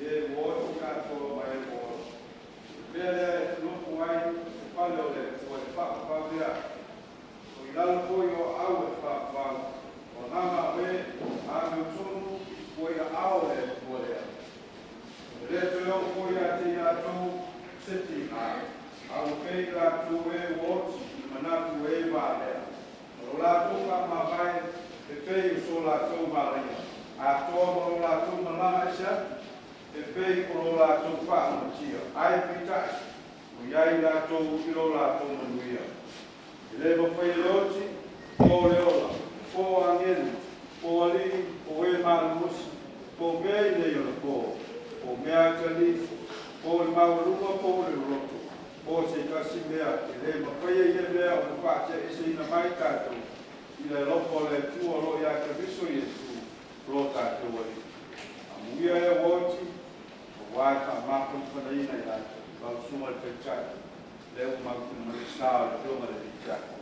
E ua oti atoa ma e ua ola. O le mea lea e felofu ai le fale o le Atua i le faavavau lea. O i lalo foi o aau o le faavavau, o agaga o e amiotonu ua i aao o le Atua lea. E le toe oo foi ia te i latou se tiga, a ua pei i latou e ua oti i le manatu o e valea, ma lo latou faamavae e pei o so latou valaia, atoa ma lo latou malaga ese atu e pei o lo latou faaumatia, ae peitai, ua i ai latou i lo latou manuia. E le mafai e le oti, po o le ola, po o agelu, po o alii, po o e malolosi, po o mea i nei onapo, po o mea atalii, po o le maualuga po o le loloto, po o se tasi mea, e le mafaia ia mea ona faateaeseina mai tatou i le alofa o le Atua o lo o ia Keriso Iesu lo tatou Alii. Amuia e ua oti, auā e faamafanafanaina i latou. Lau Susuga i le Taitai, lea ua mautino mai le sa o le Afioga i le alii Tiakono.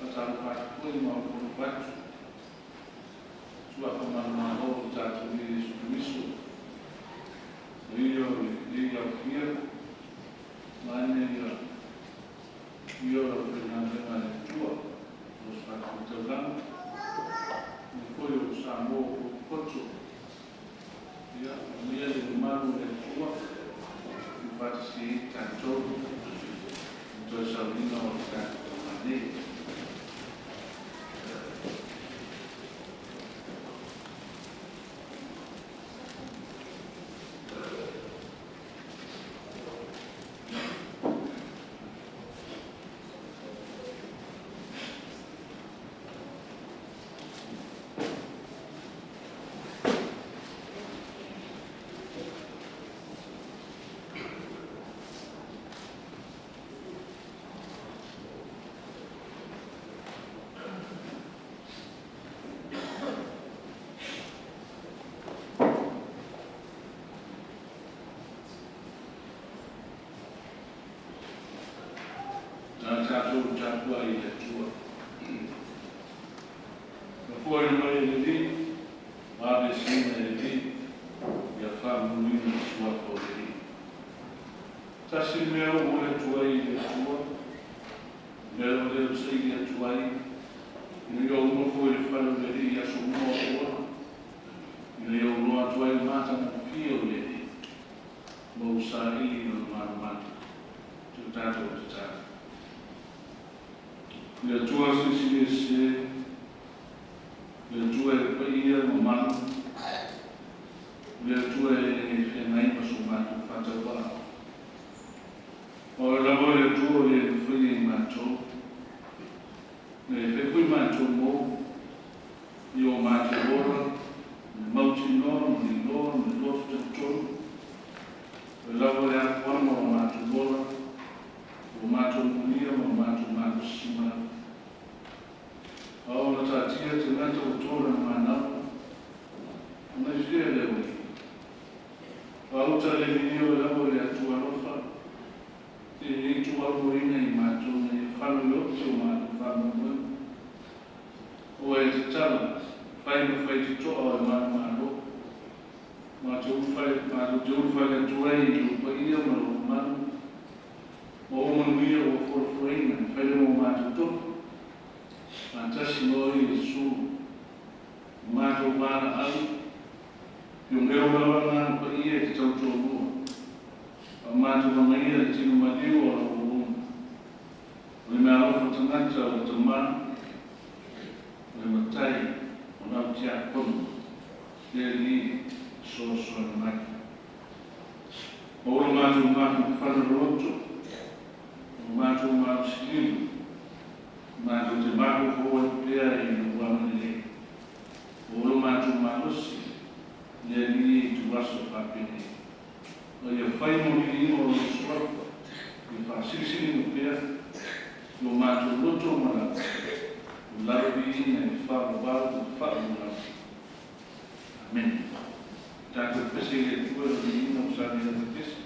Faatalofa atu foi ma ofo alofa atu i suafa manumalo o lo tatou Alii Iesu Keriso, o Ia o lenei aofia, vaeane le paia o le aufaigaluega a le Atua i so o se fatafaitaulaga, aemaise foi o Samoa ua potopoto. Ia amuia le mamalu o le Atua ua faatasi ai tatou i le toe sauliga o le tatou aoga nei. A tatou tapuai i le Atua. Na foaina mai e le Alii ma aveeseina e le Alii, ia faamanuina le Suafa o le Alii. Tasi le mea ua ou momoli atu ai i le Atua, o le mea lava lea ou te saili atu ai, ina ia ou nofo i le fale o le Alii i aso uma o lou ola, ina ia ou iloa atu ai le matagofie o le Alii, ma ou saili i Lona malumalu. Se i o tatou tatalo. Le Atua Silisili Ese, le Atua e paia ma mamalu, le Atua e feagai ma so matou faatauvaa. O Oe lava o le Atua o le mafaia i matou, na e faia foi matou mo i o matou ola, le mautinoa ma le iloa ma le loto talitonu. O Oe lava o le afuaga o matou ola, ua matou molia ma o matou malosisimau. A oo ina taatia tagata ua to lana manava, ona i fea lea o i ai? Gauta le viia Oe lava o le Atua alofa, te i tuuaunoaina i matou ina ia fano i oti o matou faamoemoega. Ua e tatala, fai ma faitotoa o e manumalo, matou te ulufale atu ai i lou paia ma lou mamalu, ma ou manuia ua folafolaina e fai lea ma o matou tofi, faatasi ma Oe Iesu, o matou valaau, i o Lou Agaga Paia e te tautoalua, a o matou agaia le tino maliu o lau auauna. O le meaalofa tagata o le Tama, o le Matai, o lau Tiakono, le Alii fesoasoani mai. Maua lo matou mafaufau loloto, o matou malosilima, matou te mafaufau ai pea i lou agalelei. Maua lo matou malosi le Alii i ituaso faapenei, ma ia fai mo viiga o Lona Suafa, ia faasilisiliina pea i o matou loto ma lava, o lalo viiga e faavavau ma faavavau. Amene. Tatou pese i le Atua i le viiga o sani ai pese.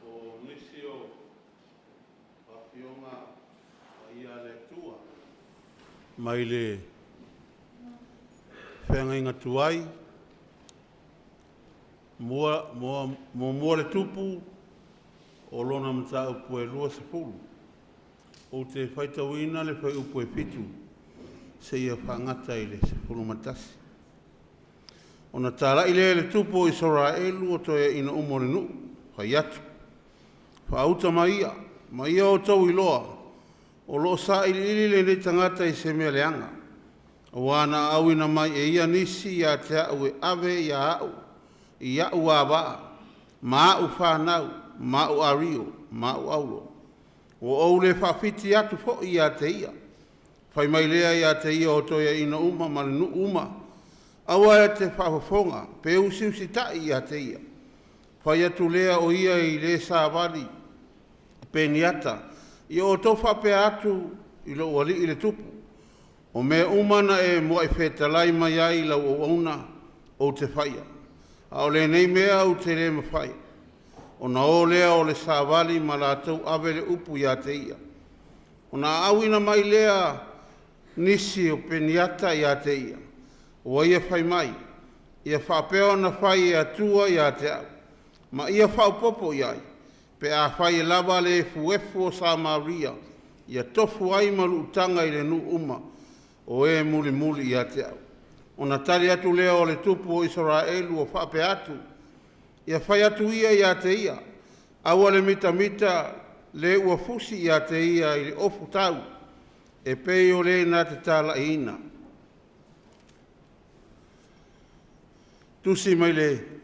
O nisi o Afioga Paia a le Atua mai le feagaiga tuai, Muamua le Tupu o lona mataupu e 20. Ou te faitauina le fuaiupu e 7. Seia faagata i le 11. Ona tala'i lea e le tupu o Isaraelu o toeaina uma o le nuu, fai atu, Faauta mai ia, ma ia outou iloa, o loo sailiili lenei tagata i se mea leaga, auā na auina mai e ia nisi ia te a'u e ave ia a'u i a'u avaa ma a'u fanau ma a'u ario ma a'u aulo. Ua ou le faafiti atu fo'i ia te ia. Fai mai lea ia te ia o toeaina uma ma le nuu uma, aua e te faafofoga pe usiusita'i ia te ia. Fai atu lea o ia i le savali peniata, ia outou faapea atu i lou alii le tupu, o mea uma na e mua'i fetalai mai ai i lau auauna ou te faia, a o lenei mea ou te lē mafaia. Ona o lea o le savali ma latou ave le upu ia te ia. Ona aauina mai lea nisi o peniata ia te ia, ua ia fai mai, ia faapea ona fai e Atua ia te a'u, ma ia faaopoopo i ai, pe afai e lava le efuefu o Samaria ia tofu ai ma lu'utaga i le nuu uma o e mulimuli ia te a'u. Ona tali atu lea o le tupu o Isaraelu o faapea atu, ia fai atu ia ia te ia, aua le mitamita le ua fusi ia te ia i le ofu tau, e pei o le na te tala'iina. Tusi mai le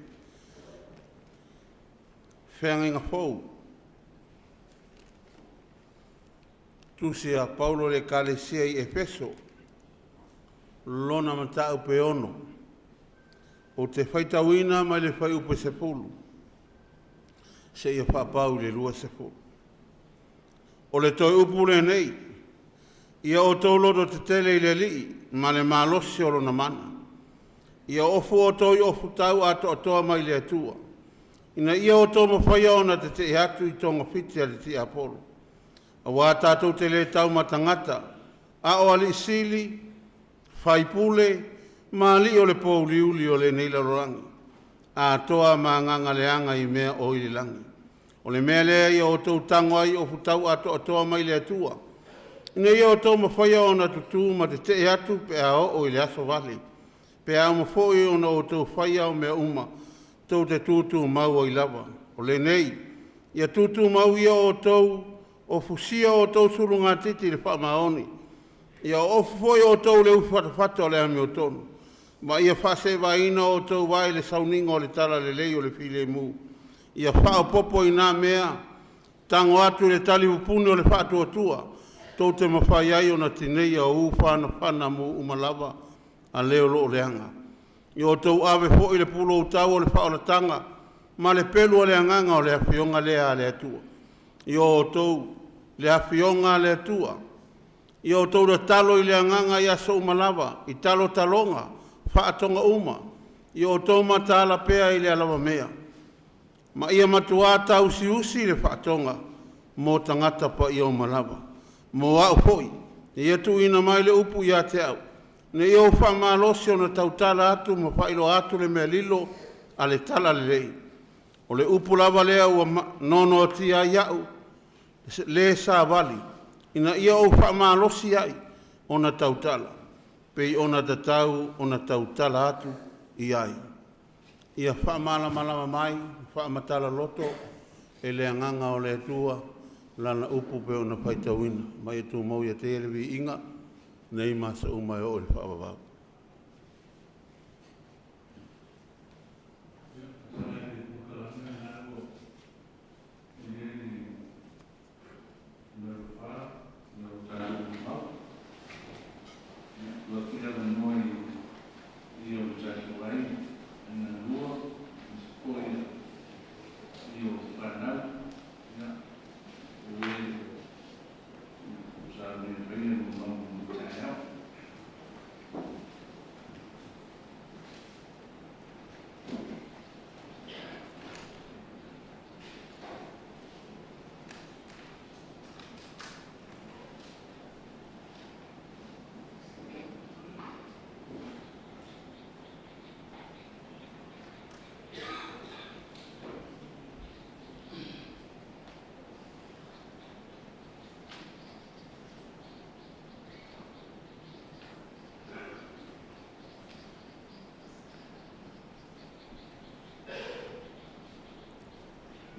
Feagaiga Fou. Tusi a Paulo i le Ekalesia i Efeso, lona mataupu e 6. Ou te faitauina mai le fuaiupu e 10 seia faapau i le 20. O le toe upu lenei, ia outou loto tetele i le Alii ma le malosi o lona mana. Ia ofu outou i ofutau atoatoa mai le Atua, ina ia outou mafaia ona tete'e atu i togafiti a le tiapolo. Auā tatou te lē tau ma tagata, a o alii sili, faipule, ma alii o le pouliuli o lenei lalolagi, atoa ma agaga leaga i mea o i le lagi. O le mea lea ia outou tago ai i ofutau atoatoa mai le Atua, ina ia outou mafaia ona tutū ma tete'e atu pe a oo i le aso vale, pe a uma foi ona outou faia o mea uma, tou te tutūmau ai lava. O lenei, ia tutūmau ia outou o fusia outou sulugatiti i le faamaoni, ia oofu foi outou i le ufi fatafata o le amiotonu, ma ia faaseevaina outou vae i le sauniga o le talalelei o le filemu. Ia faaopoopo i na mea, tago atu i le talipupuni o le faatuatua, tou te mafai ai ona tineia o ū fanafana mu uma lava a le o loo leaga. Ia outou ave foi le pulou tau o le faaolataga ma le pelu o le agaga o le afioga lea a le Atua. Ia outou le afioga a le Atua. Ia outou tatalo i le agaga i aso uma lava, i talotaloga, faatoga uma. Ia outou mataala pea i le alavamea, ma ia matuā tauusiusi le faatoga mo tagata paia uma lava. Mo a'u foi, ia tuuina mai le upu ia te a'u, ina ia ou faamalosi ona tautala atu ma faailoa atu le mea lilo a le Talalelei. O le upu lava lea ua nonoatia ai a'u le savali, ina ia ou faamalosi ai ona tautala, pei ona tatau ona tautala atu i ai. Ia faamalamalama mai, faamatala loto e le agaga o le Atua lana upu pe ona faitauina. Ma ia tumau ia te ia le viiga, nei ma aso uma e oo i le faavavau.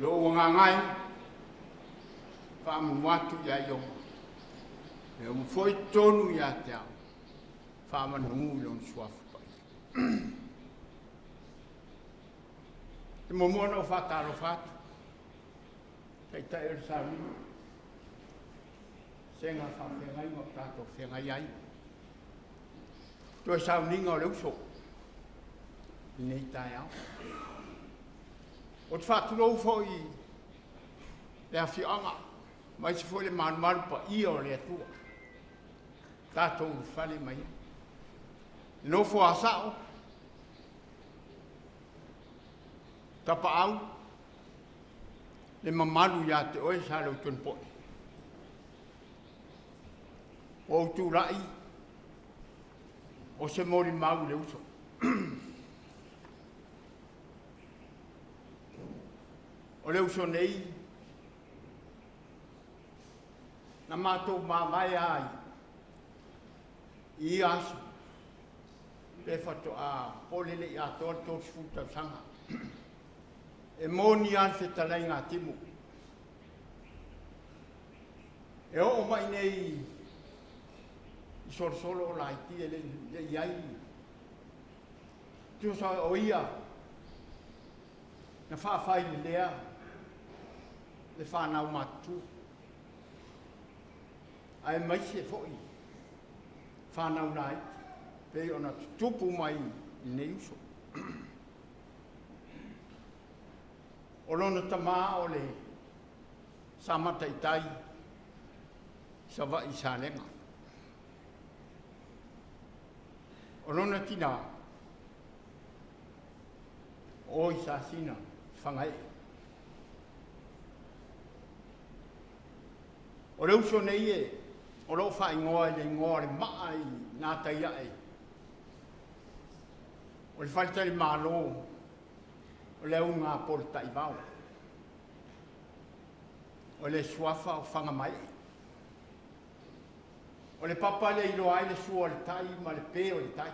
Lou agaga e, faamumu atu ia Ioma, e uma foi tonu ia te au, faamanu i lona suafa paia. E muamua ona ou faatalofa atu, Taitai o le Sauniga, sega faafeagaiga o tatou feagai ai. Toe sauniga o le uso i lenei taeao. Ou te faatulou foi i le afioaga, aemaise foi le malumalu paia o le Atua, tatou ulufale mai ai. Nofo a sao, tapaau, le mamalu ia te oe sa Leutonepoe. Ua ou tulai o se molimau i le uso. O le uso nei, na matou mavae ai i ia aso, pe faatoa pole le i atoa le 30 tausaga. E moni lava le fetalaiga a Timu. E oo mai nei i solosolo o laiti e le i ai. Tusa o ia na faafailelea le fanau matutua, aemaise foi fanau laiti pei ona tutupu mai i lenei uso. O lona tama o le Samata i tai, Savaii i Salega. O lona tinā, o i Sasina, Fagaee. O le uso nei e o lo o faaigoa i le igoa o le maa i nā tai ae o le faletalimalo o le auga Polataivao. O le suafa o Fagamaee. O le papa lea iloa ai le sua o le tai ma le pe o le tai.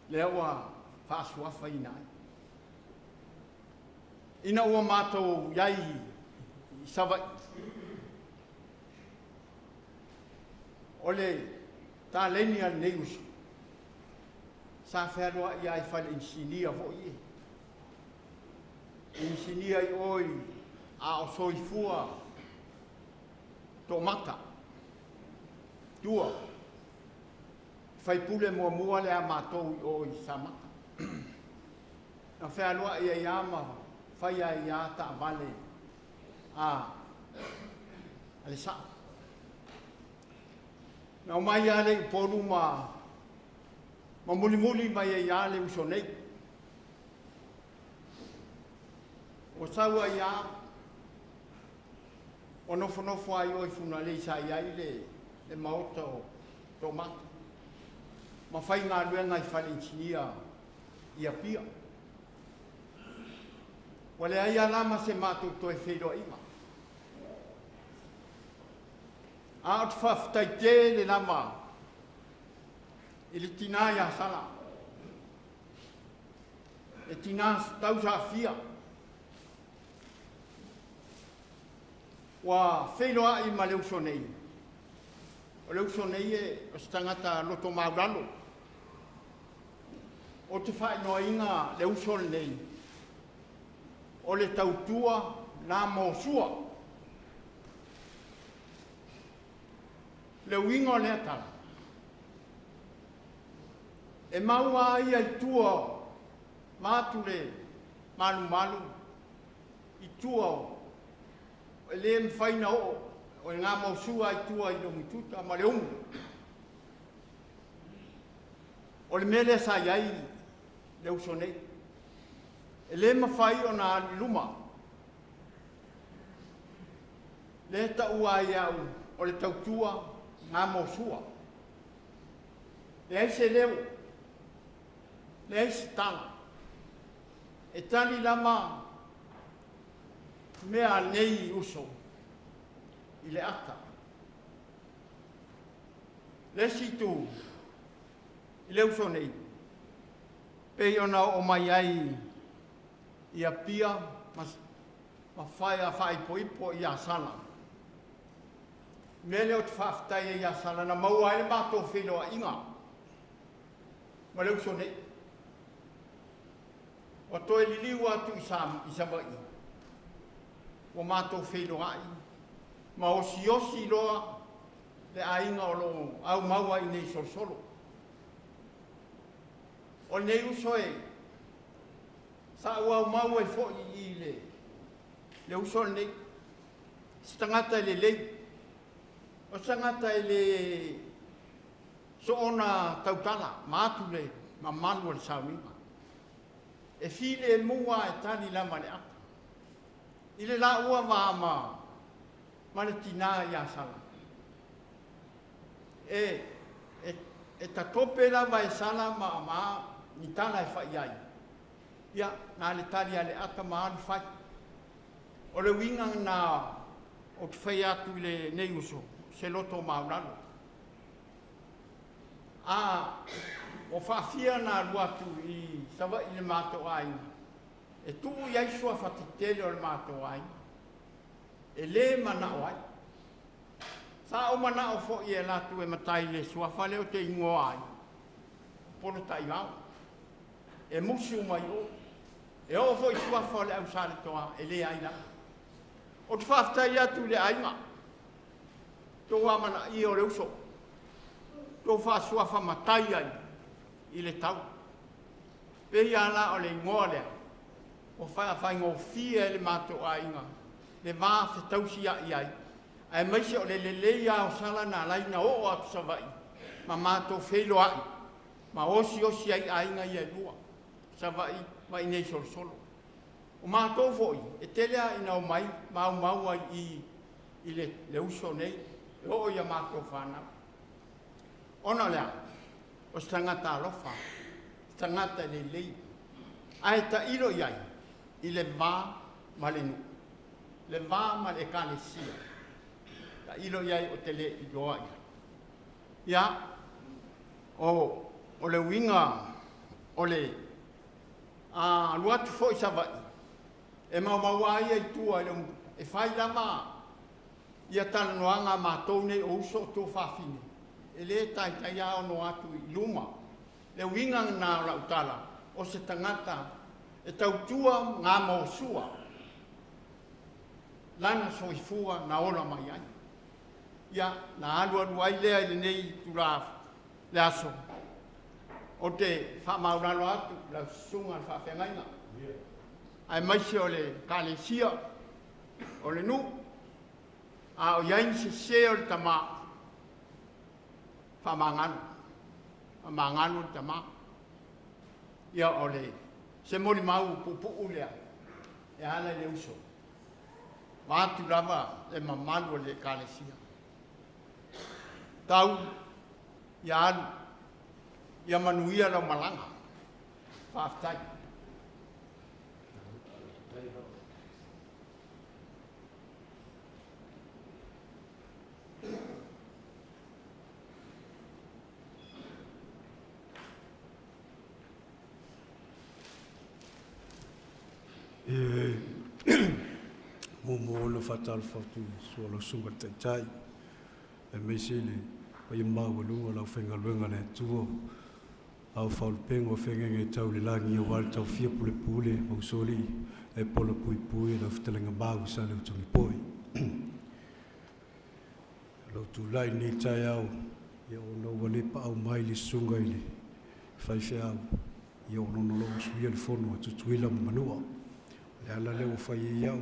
Lea ua faasuafaina ai. Ina ua matou i ai i Savaii, o le taleni a lenei uso, sa fealuai lava i fale inisinia foi e. Inisinia i o i a o soifua toomata, tua, faipule muamua lea a matou i o i Samata. Na fealuai ai lava ma fai ai lava taavale a le sao. Na omai lava le Upolu ma mulimuli mai ai lava le uso nei. Ua sau ai lava, ua nofonofo lava i o i Fugalei sa i ai le maota o Toomata ma faigaluega i fale inisinia i Apia. Ua leai lava la ma se matou toe feiloaiga. A o te faafetai tele lava i le tinā ia Sala, le tinā tausaafia, ua feiloai ma le uso nei. O le uso nei e o se tagata loto maulalo. O te faaigoaina le uso lenei, o le tautua na mo sua. Le uiga o lea tala, e maua ai ia i tua ma atu le malumalu i tua o e le mafai na oo o e ngā mausua i tua i Logituta ma le umu. O le mea lea sa i ai le uso nei, e le mafai ona alu i luma. Lea e taua ai e au o le tautua ngā mosua. Leai se leo, leai se tala. E tali lava mea a lenei uso i le ata. Le isi itu i le uso nei, pei ona oo mai ai i Apia ma ma faia faaipoipo i Sala. Mea lea ou te faafetai ai ia Sala na maua ai le matou feiloaiga ma le uso nei. Ua toe liliu atu i sa i Savaii, ua matou feiloai ma osiosi loa le aiga o lo o aumau ai nei solosolo. O lenei uso e sa ou aumau ai foi i le le uso lenei, se tagata e lelei, o se tagata e le soona tautala ma atu le mamalu o le sauniga. E filemu lava e tali lava le ata. I le laua va ma ma le tinā ia Sala. E, e, e tatope lava e Sala ma, ma ni tala e fai ai. Ia, na le tali a le ata ma alu fai. O le uiga na ou te fai atu i lenei uso, se loto maulalo. A ua faafia na alu atu i Savaii i le matou aiga, e tuu i ai suafa tetele o le matou aiga, e le manao ai. Sa ou manao foi e alu atu e matai i le suafa lea ou te igoa ai, o Polataivao. E musu mai o. E oo foi i suafa o le au Saletoa, e leai lava. Ou te faafetai atu i le aiga, tou amanaia o le uso, tou faasuafa matai ai i le tau. Pei lava la o le igoa lea ua faafaigofie ai le matou aiga le va fetausiai ai, aemaise o le lelei lava o Sala na ala ai ona oo atu Savaii ma matou feiloai ma osiosi ai aiga ia e lua, Savaii ma inei Solosolo. O matou foi, e tele lava ina omai ma aumau ai i i le, le uso nei, e oo i a matou fanau. Ona o le a? O se tagata alofa, se tagata e lelei, ae tailo i ai i le va ma le nuu, le va ma le ekalesia. Tailo i ai o te le iloa i ai. Ia, o, o le uiga o le a alu atu foi Savaii, e maumau lava ia i tua i le e fai lava ia talanoaga a matou nei o uso o tuafafine, e le taitai lava ona o atu i luma. Le uiga lena o lau tala, o se tagata e tautua gamaosua lana soifua na ola mai ai. Ia, na alualu ai lea i lenei itula le aso, ou te faamaulalo atu i lau susuga i le faafeagaiga, aemaise o le Ekalesia, o le nuu, a o i ai ni sese o le tama, faamagalo, faamagalo le tama. Ia, o le se molimau puupuu lea e ala i le uso, vaeatu lava le mamalu o le Ekalesia. Tau ia alu, ia manuia lau malaga. Faafetai. E muamua ona faatalofa atu i sua lau susuga i le Taitai, aemaise le paia maualuga o le aufaigaluega a le Atua, ao faaulupega o feagaiga e tau i le lagi aua le taofia pulepule ma usoalii e pola puipui e lau fetalaiga mau i Saleutogipoe. Lou tulai i lenei taeao, ia ona ua le paau mai le susuga i le faifeau, ia ona o lou usuia le fono a Tutuila ma Manua. O le ala lea ua fai ai au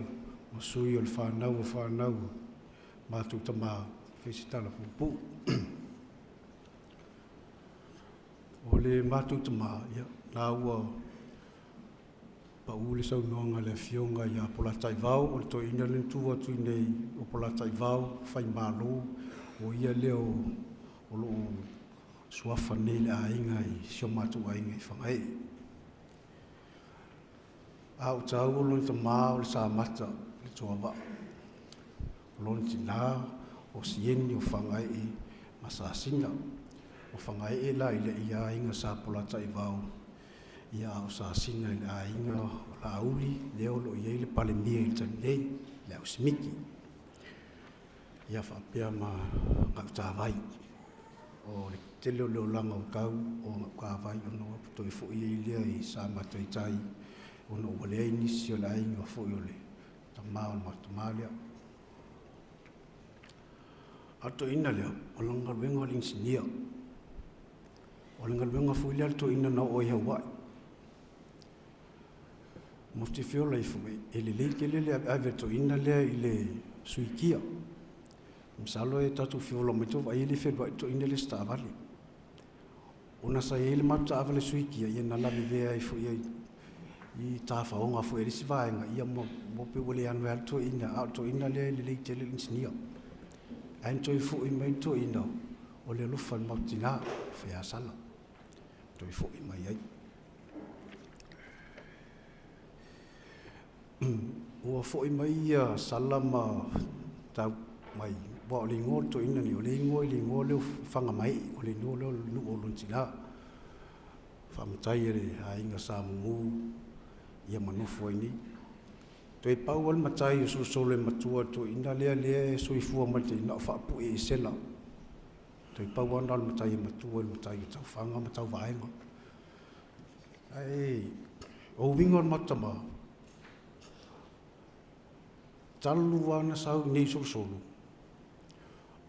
ma sui o le fanau o fanau a matou tama e fai se tala puupuu. O le matou tama, ia, na ua Pau le saunoaga a le Afioga ia Polataivao, o le toeaina lea na tu atu i inei o Polataivao, Faimalo, o ia lea o, o lo o suafa nei le aiga i si o matou aiga i Fagaee. A o taua lona tama o le Samata le Tuavaa. O lona tinā o Sieni o Fagaee ma Sasina. O Fagaee la i le ia aiga sa Polataivao. Ia a o sasina i le aiga o Laauli lea o lo o i ai le Palemia i le taimi nei, le au Simiki. Ia faapea ma Gautavai. O le tele o le olaga o tau o Gautavai ona ua toe foi ai lea i Samatai tai ona ua leai nisi o le aiga foi o le tama o le matou tama lea. A o le toeaina lea, o lana galuega o le inisinia. O le galuega foi lea a le toeaina na oo ai i Hawaii. Ma ou te feola ifo, e lelei tele le aveave a le toeaina lea i le suikia. Masalo e tatou feola mai tou vaai e le fealuai le toeaina lea i se taavale. Ona sa i ai le matou taavale suikia, ia na lavevea ai foi i i tafaoga foi a le isi vaega, ia ma ma pei ua le ano ai lava le toeaina, a o le toeaina lea e lelei tele le inisinia. Ae na toe foi mai le toeaina, o le alofa i le matou tina, Feasala, toe foi mai ai. Ua foi mai ia Sala ma Tau mai, aua o le igoa o le toeaina lenei, o le igoa i le igoa lea o Fagamaee, o le igoa lea o le nuu o lona tina. Faamatai e le aiga Sa Mumu ia ma nofo ai nei. Toe pau lava le matai o Solosolo e matua i le toeaina lea lea e soifua mai le taimi, na o Faapue Esera. Toe pau lava lena o le matai e matua i le matai o Taufaga ma Tauvaega. Ae o uiga o le matou tama, talu lava ona sau i inei i Solosolo,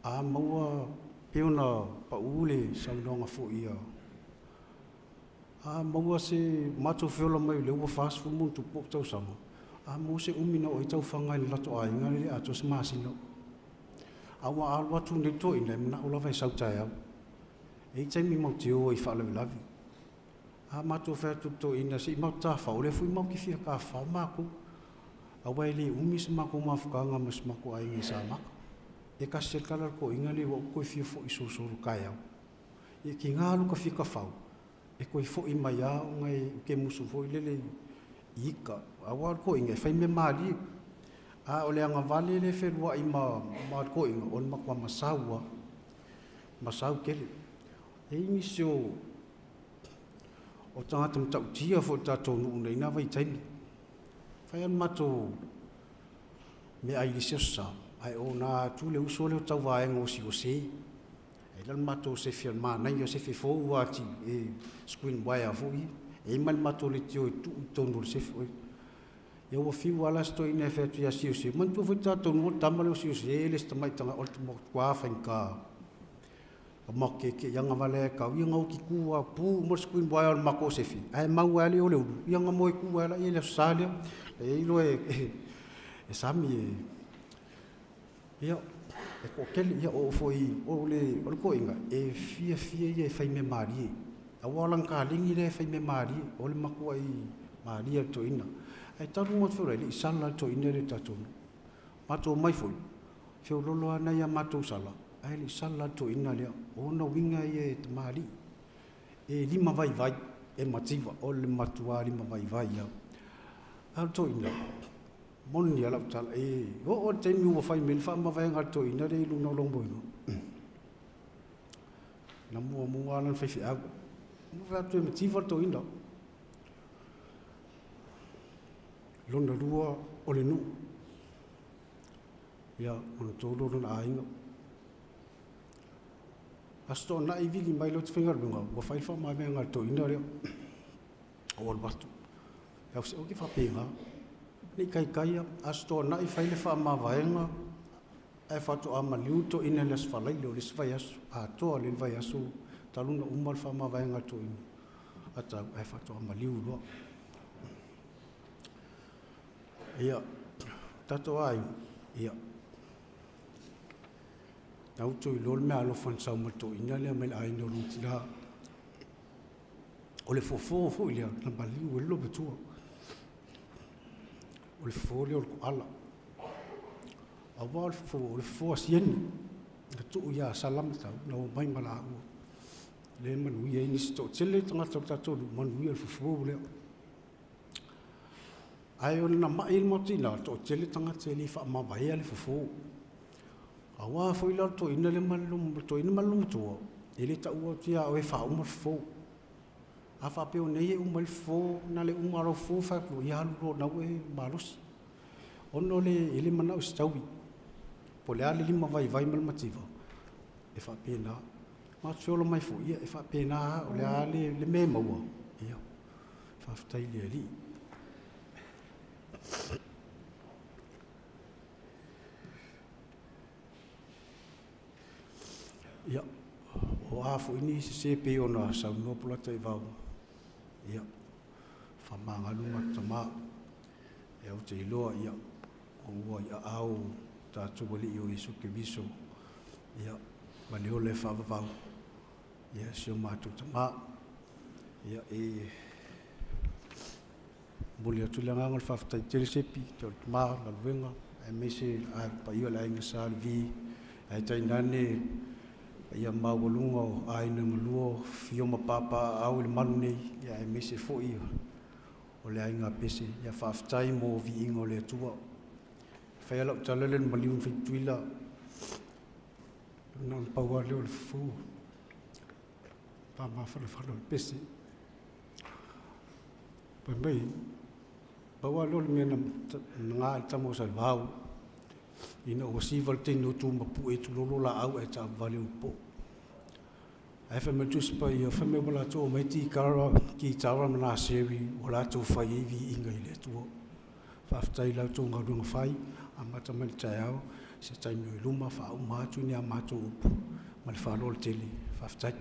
a maua pei ona pau le saunoaga foi a a maua se matou feola mai o lea ua 40+ ou tausaga, a maua se umi na oo ai taufaga i le latou aiga e le atoa se masina. A ua alu atu nei le toeaina, e manao lava e sau taeao. E i ai taimi matou te o ai i faalavelave. A matou fai atu i le toeaina se i matou tafafao, o lea foi matou te fia tafafao matou. Aua e le umi se matou mafutaga ma si o matou aiga i Samata. E tasi lava le tala a le toeaina lea, ua ou toe fia foi i Solosolo taeao. E tiga lota fia tafao, e toe foi mai lava ona ou te musu foi lele i ita, aua o le toeaina e fai mea malie. A o le agavale lea e fealuai ma le toeaina, o le matua masau lava, masau tele. E i ai nisi o tagata matautia foi o le tatou nuu i na vaitaimi. Fai lava le matou meaai i le isi Aso Sa, ae ona atu le uso lea o Tauvaega o Siose. E i ai la le matou sefe o le manaia o sefe fou lava e screen wire foi ia. E i ai ma le matou leitio e tuu i totonu o le sefe. Ia ua fiu lava la si toeaina e fai atu ia Siose, manatua foi tatou nuu o le tama lea o Siose e le o se tamai tagata, o le matua faigata. Makeke ia agavale ae tau, ia na oti tu lava, pu uma le screen wire o le matou sefe, ae mau ai lava o le ulu, ia na moe tu ai lea i le Aso Sa lea. E iloa e sami e, ia, e toatele, ia oo foi, o le toeaina, e fiafia ia e fai mea malie. Aua o lana taleni lea e fai mea malie, o le matuai malie lava o le toeaina. Ae talu ona matou feiloai, e le i sala lava le toeaina lea i le tatou nuu. Matou omai foi, feoloolo lava nai a matou sala, ae le i sala lava le toeaina lea. O ona uiga ia e tamalii, e limavaivai, e mativa, o le matua limavaivai lava. A o le toeaina, moni lava lau tala, e oo lava i le taimi ua fai mai ai le faamavaega a le toeaina lea i luga o Lomoina, na muamua lava lana faifeau. Na ou fai atu e mativa le toeaina. Lona lua o le nuu. Ia, lona tolu o lona aiga. Aso Toonai vili mai loa te faigaluega, ua fai le faamavaega a le toeaina lea. Ou alu atu. Ou se oi faapena. Ne i taitai lava. Aso Toonai fai le faamavaega ae faatoa maliu le toeaina i le Aso Faraile o le isi vaiaso. Atoa lelei le vaiaso talu ona uma le faamavaega a le toeaina atau ae faatoa maliu loa. Ia, tatou aiga, ia, na outou iloa le meaalofa na sau mai le toeaina lea mai le aiga o lona tina. O le fofo foi lea na maliu ai le loomatua. O le fofo lea o le toala. Aua o le fofo, o le fofo a Sieni, na tuu ia Salamatau na omai ma laua. Lea e manuia ai nisi toatele tagata o le tatou nuu, manuia le fofo lea. Ae o le na mai le matou tina, toatele tagata e le faamavaea le fofo. Aua foi la o le toeaina lea ma le toeaina ma le loomatua, e le taua atu ia oe e faauma le fofo. A faapea o nei e uma ai le fofo, na o le uma lava o lau fofo fai atu loa, ia alu loa o lena ua e malosi. Ona o le, e le manao e setaui. Po o le a le limavaivai ma le mativa, e faapena. Matou feola mai foi, ia e faapena lava, o le a le mea e maua, ia, faafetai i le Alii. Ia, o a foi ni sese pei ona saunoa Polataivao, ia, faamagalo ma tama. Ia, ou te iloa, ia, o ua i aao o tatou Alii o Iesu Keriso, ia, ma le ola e faavavau, ia, si o matou tama. Ia, e momoli atu le agaga o le faafetai tele Sepi, te o le tama, galuega, aemaise le paia o le aiga Sa Levi, ae tainane paia maualuga o aiga galua, afio ma papaaao i le malu nei, ia aemaise foi o le aiga Pese. Ia faafetai mo viiga o le Atua. E fai lava lau tala lea i le maliu na fai Tutuila, na ona pau lava lea o le fofo faamafanafana o le pese. Fai mai, pau lava lea o le mea na na ai le tama o Salevao, ina ua siva le teine o Tumapue tulolo laau ae taavavale upo. Ae fai mai le Tusi Paia, fai mai ua latou aumai tikara, kitara ma naseri ua latou fai ai viiga i le Atua. Faafetai i la outou galuega fai, amata mai le taeao, se taimi o i luma faauma atu ni a matou upu ma le faaaloalo tele. Faafetai.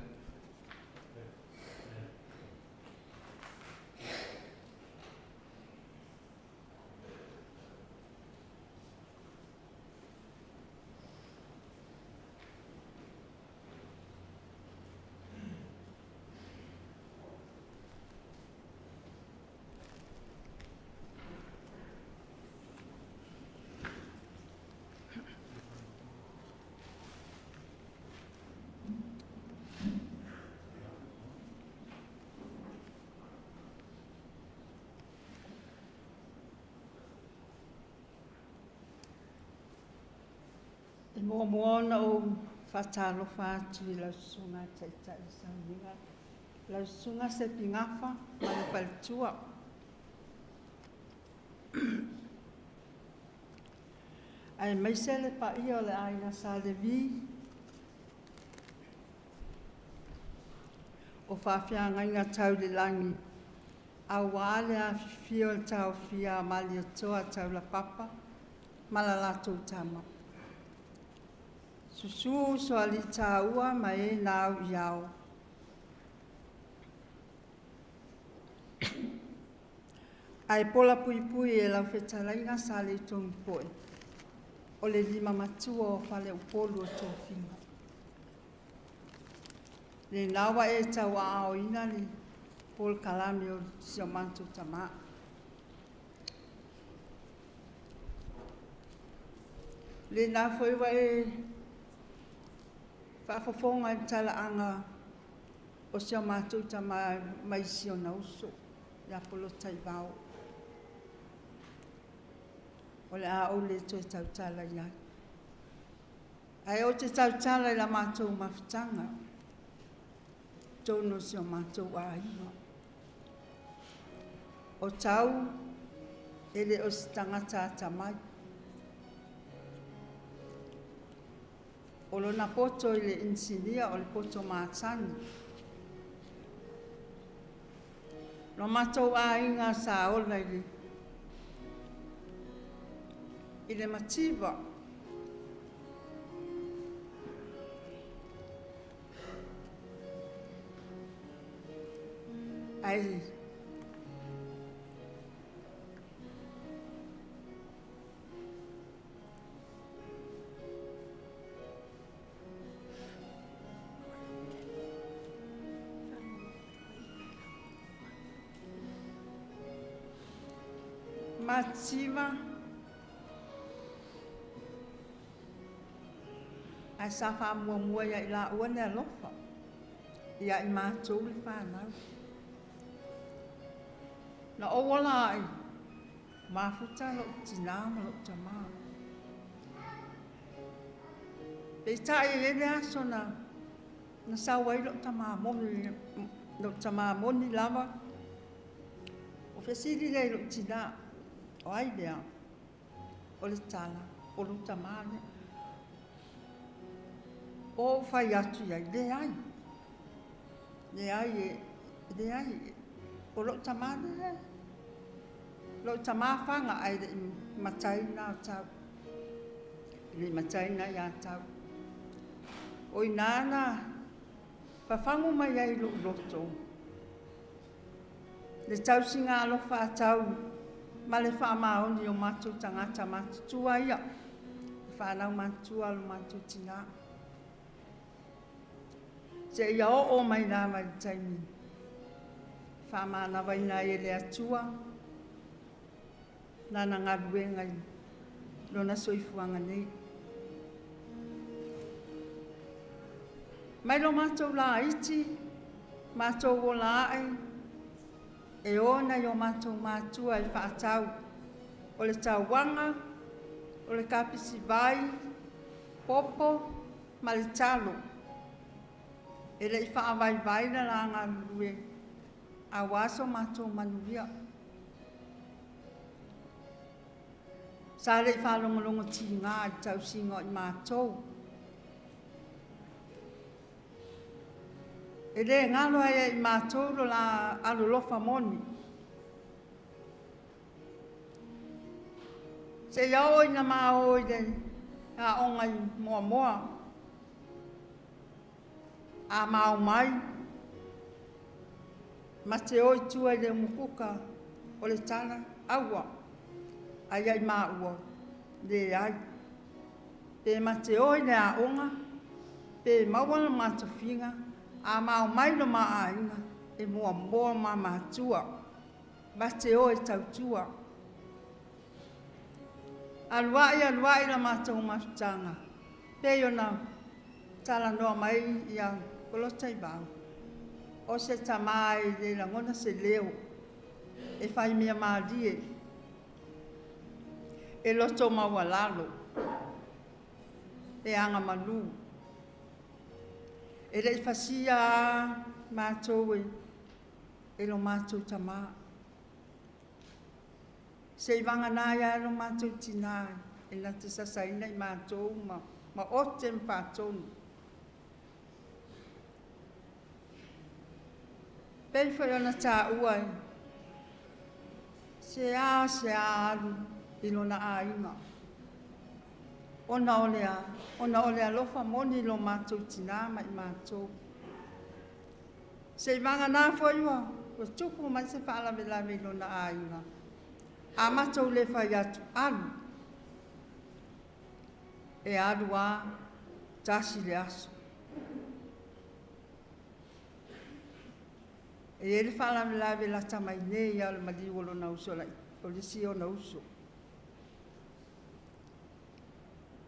E muamua ona ou faatalofa atu i lau Susuga i le Taitai o Sauniga, lau Susuga Sepi Gafa ma le faletua. Aemaise le paia o le aiga Sa Levi, o faafeagaiga tau i le lagi, aua le afifio o le taofia a Malietoa Taulapapa ma la latou tama. Susu Usoalii-taua ma e na au i ao. Ae pola puipui e lau fetalaiga Saleitogipoe, o le lima matua o Faleupolu o Tofiga. Lena ua e tauaaoina le polokalame o si o matou tamā. Lena foi ua e faafofoga i le talaaga o si o matou tama mai si ona uso ia Polataivao. O le a ou le toe tautala i ai. Ae ou te tautala i la matou mafutaga totonu o si o matou aiga. O Tau e le o se tagata atamai. O lona poto i le inisinia o le poto masani. Lo matou aiga sa ola i le i le mativa. Ae Mativa ae sa faamuamua ia i laua le alofa ia i matou le fanau. Na ou ola ai, mafuta lou tinā ma lou tamā. Peitai e i ai le aso na na sau ai lou tamā moni Lou tamā moni lava, o fesili lea i lou tinā, o ai lea? O le tala, o lou tamā lea. O ou fai atu i ai, leai, leai, e, leai, o lou tamā lea, lou tamā faga ae le i mataina o tau, e le i mataina ia tau. O i ina na fafagu mai ai lou loto, le tausiga alofa a tau ma le faamaoni o matou tagata matutua ia, le fanau matutua a lo matou tinā. Seia oo mai lava i le taimi faamanavaina ai e le Atua lana galuega i lona soifuaga nei. Mai lo matou laiti, matou ola ae, e o nai o matou matua e faatau o le tauaga, o le kapisivai, popo ma le talo. E le i faavaivai le la galulue aua so matou manuia. Sa le i faalogologo tiga i le tausiga o i matou. E le galo ai ia i matou lo la alolofa moni. Seia oo ina ma o i le aoga i Moamoa, a ma omai, ma te o i tua i le umukuka, o le tala, aua, ae ia i maua, leai. Pe ma te o i le aoga, pe maua le ma tofiga, a ma omai lo ma aiga, e muamua ma matua, ma te o e tautua. Alu ai, alu ai la matou mafutaga, pei ona talanoa mai ia Polataivao, o se tamā e le lagona se leo, e fai mea malie, e loto maualalo, e agamalu. E le i fasia lava matou e lo matou tamā. Seivagana ai lava lo matou tinā e na te sasaina i matou ma ote ma faatonu. Pei foi ona taua e se a se a alu i lona aiga, ona o le a? Ona o le alofa moni i lo matou tinā ma i matou. Seivagana foi ua tupu mai se faalavelave i lona aiga, a matou le fai atu, alu, e alu lava tasi le aso. E i ai le faalavelave lata mai nei lava o le maliu o lona uso o le isi ona uso.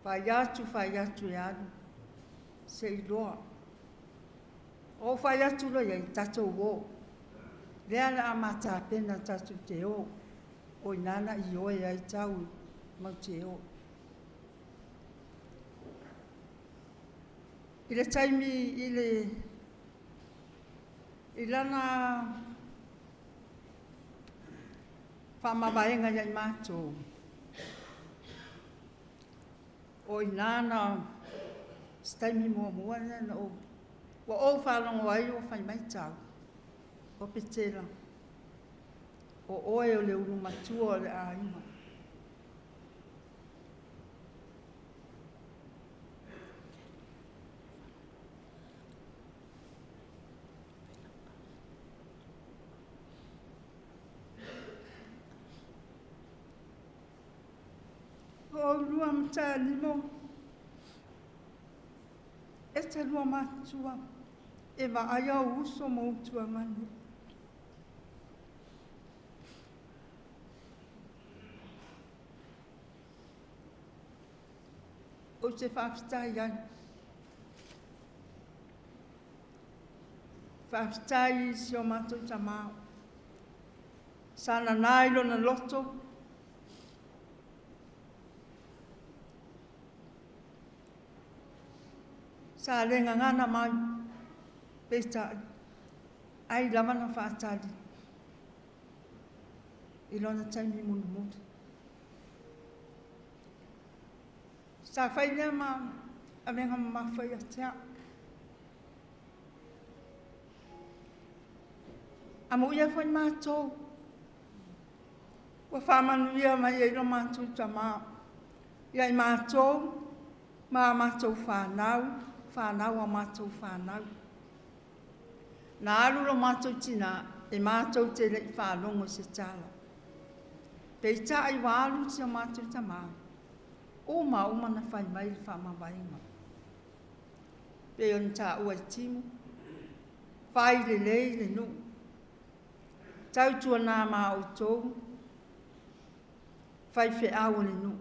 Fai atu, fai atu e alu, seiloa. Ou fai atu loa i ai, tatou o. Lea o le a ma tapena tatou te o. O i ina na ioe ai tau matou te o. I le taimi i le i lana faamavaega ia i matou, o i ina na se taimi muamua lea na ou, ua ou faalogo ai ua fai mai tau, o Petera, o oe o le ulu matua o le aiga. O oulua ma Taealilo, e te lua matutua e vaaia ou uso ma ou tuagane. Ou te faafetai ai. Faafetai i si o matou tamā sa nana i lona loto sa le gagana mai, peitai, Ai lava na faatali i lona taimi mulimuli. Sa fai lea ma avega mamafa ia te a'u. Amuia foi matou ua faamanuia mai ai lo matou tamā ia i matou ma a matou fanau, fanau a matou fanau. Na alu lo matou tinā e matou te le i faalogo i se tala. Peitai ua alu si o matou tamā, uma uma na fai mai le faamavaega. Pei ona taua e timu, fai lelei le nuu, tautuana ma outou faifeau o le nuu.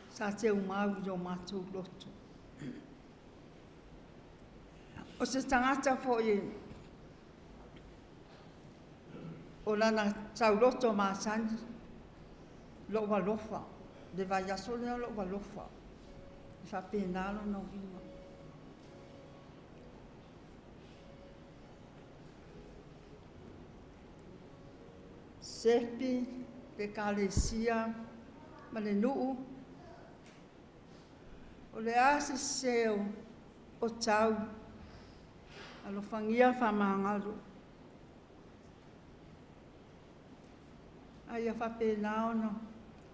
Sa teumau i o matou loto. O se tagata foi o lana tauloto masani, lou alofa, le vaiaso lea lou alofa, e faapena lona uiga. Sepi, le Ekalesia ma le nuu, o le a se sese o tau, alofagia faamagalo. A ia faapena ona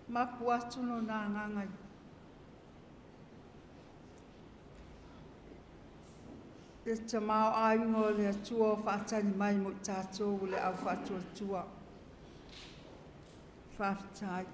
mapu atu lona agaga i le tamaoaiga o le Atua o faatali mai mo i tatou o le au faatuatua. Faafetai.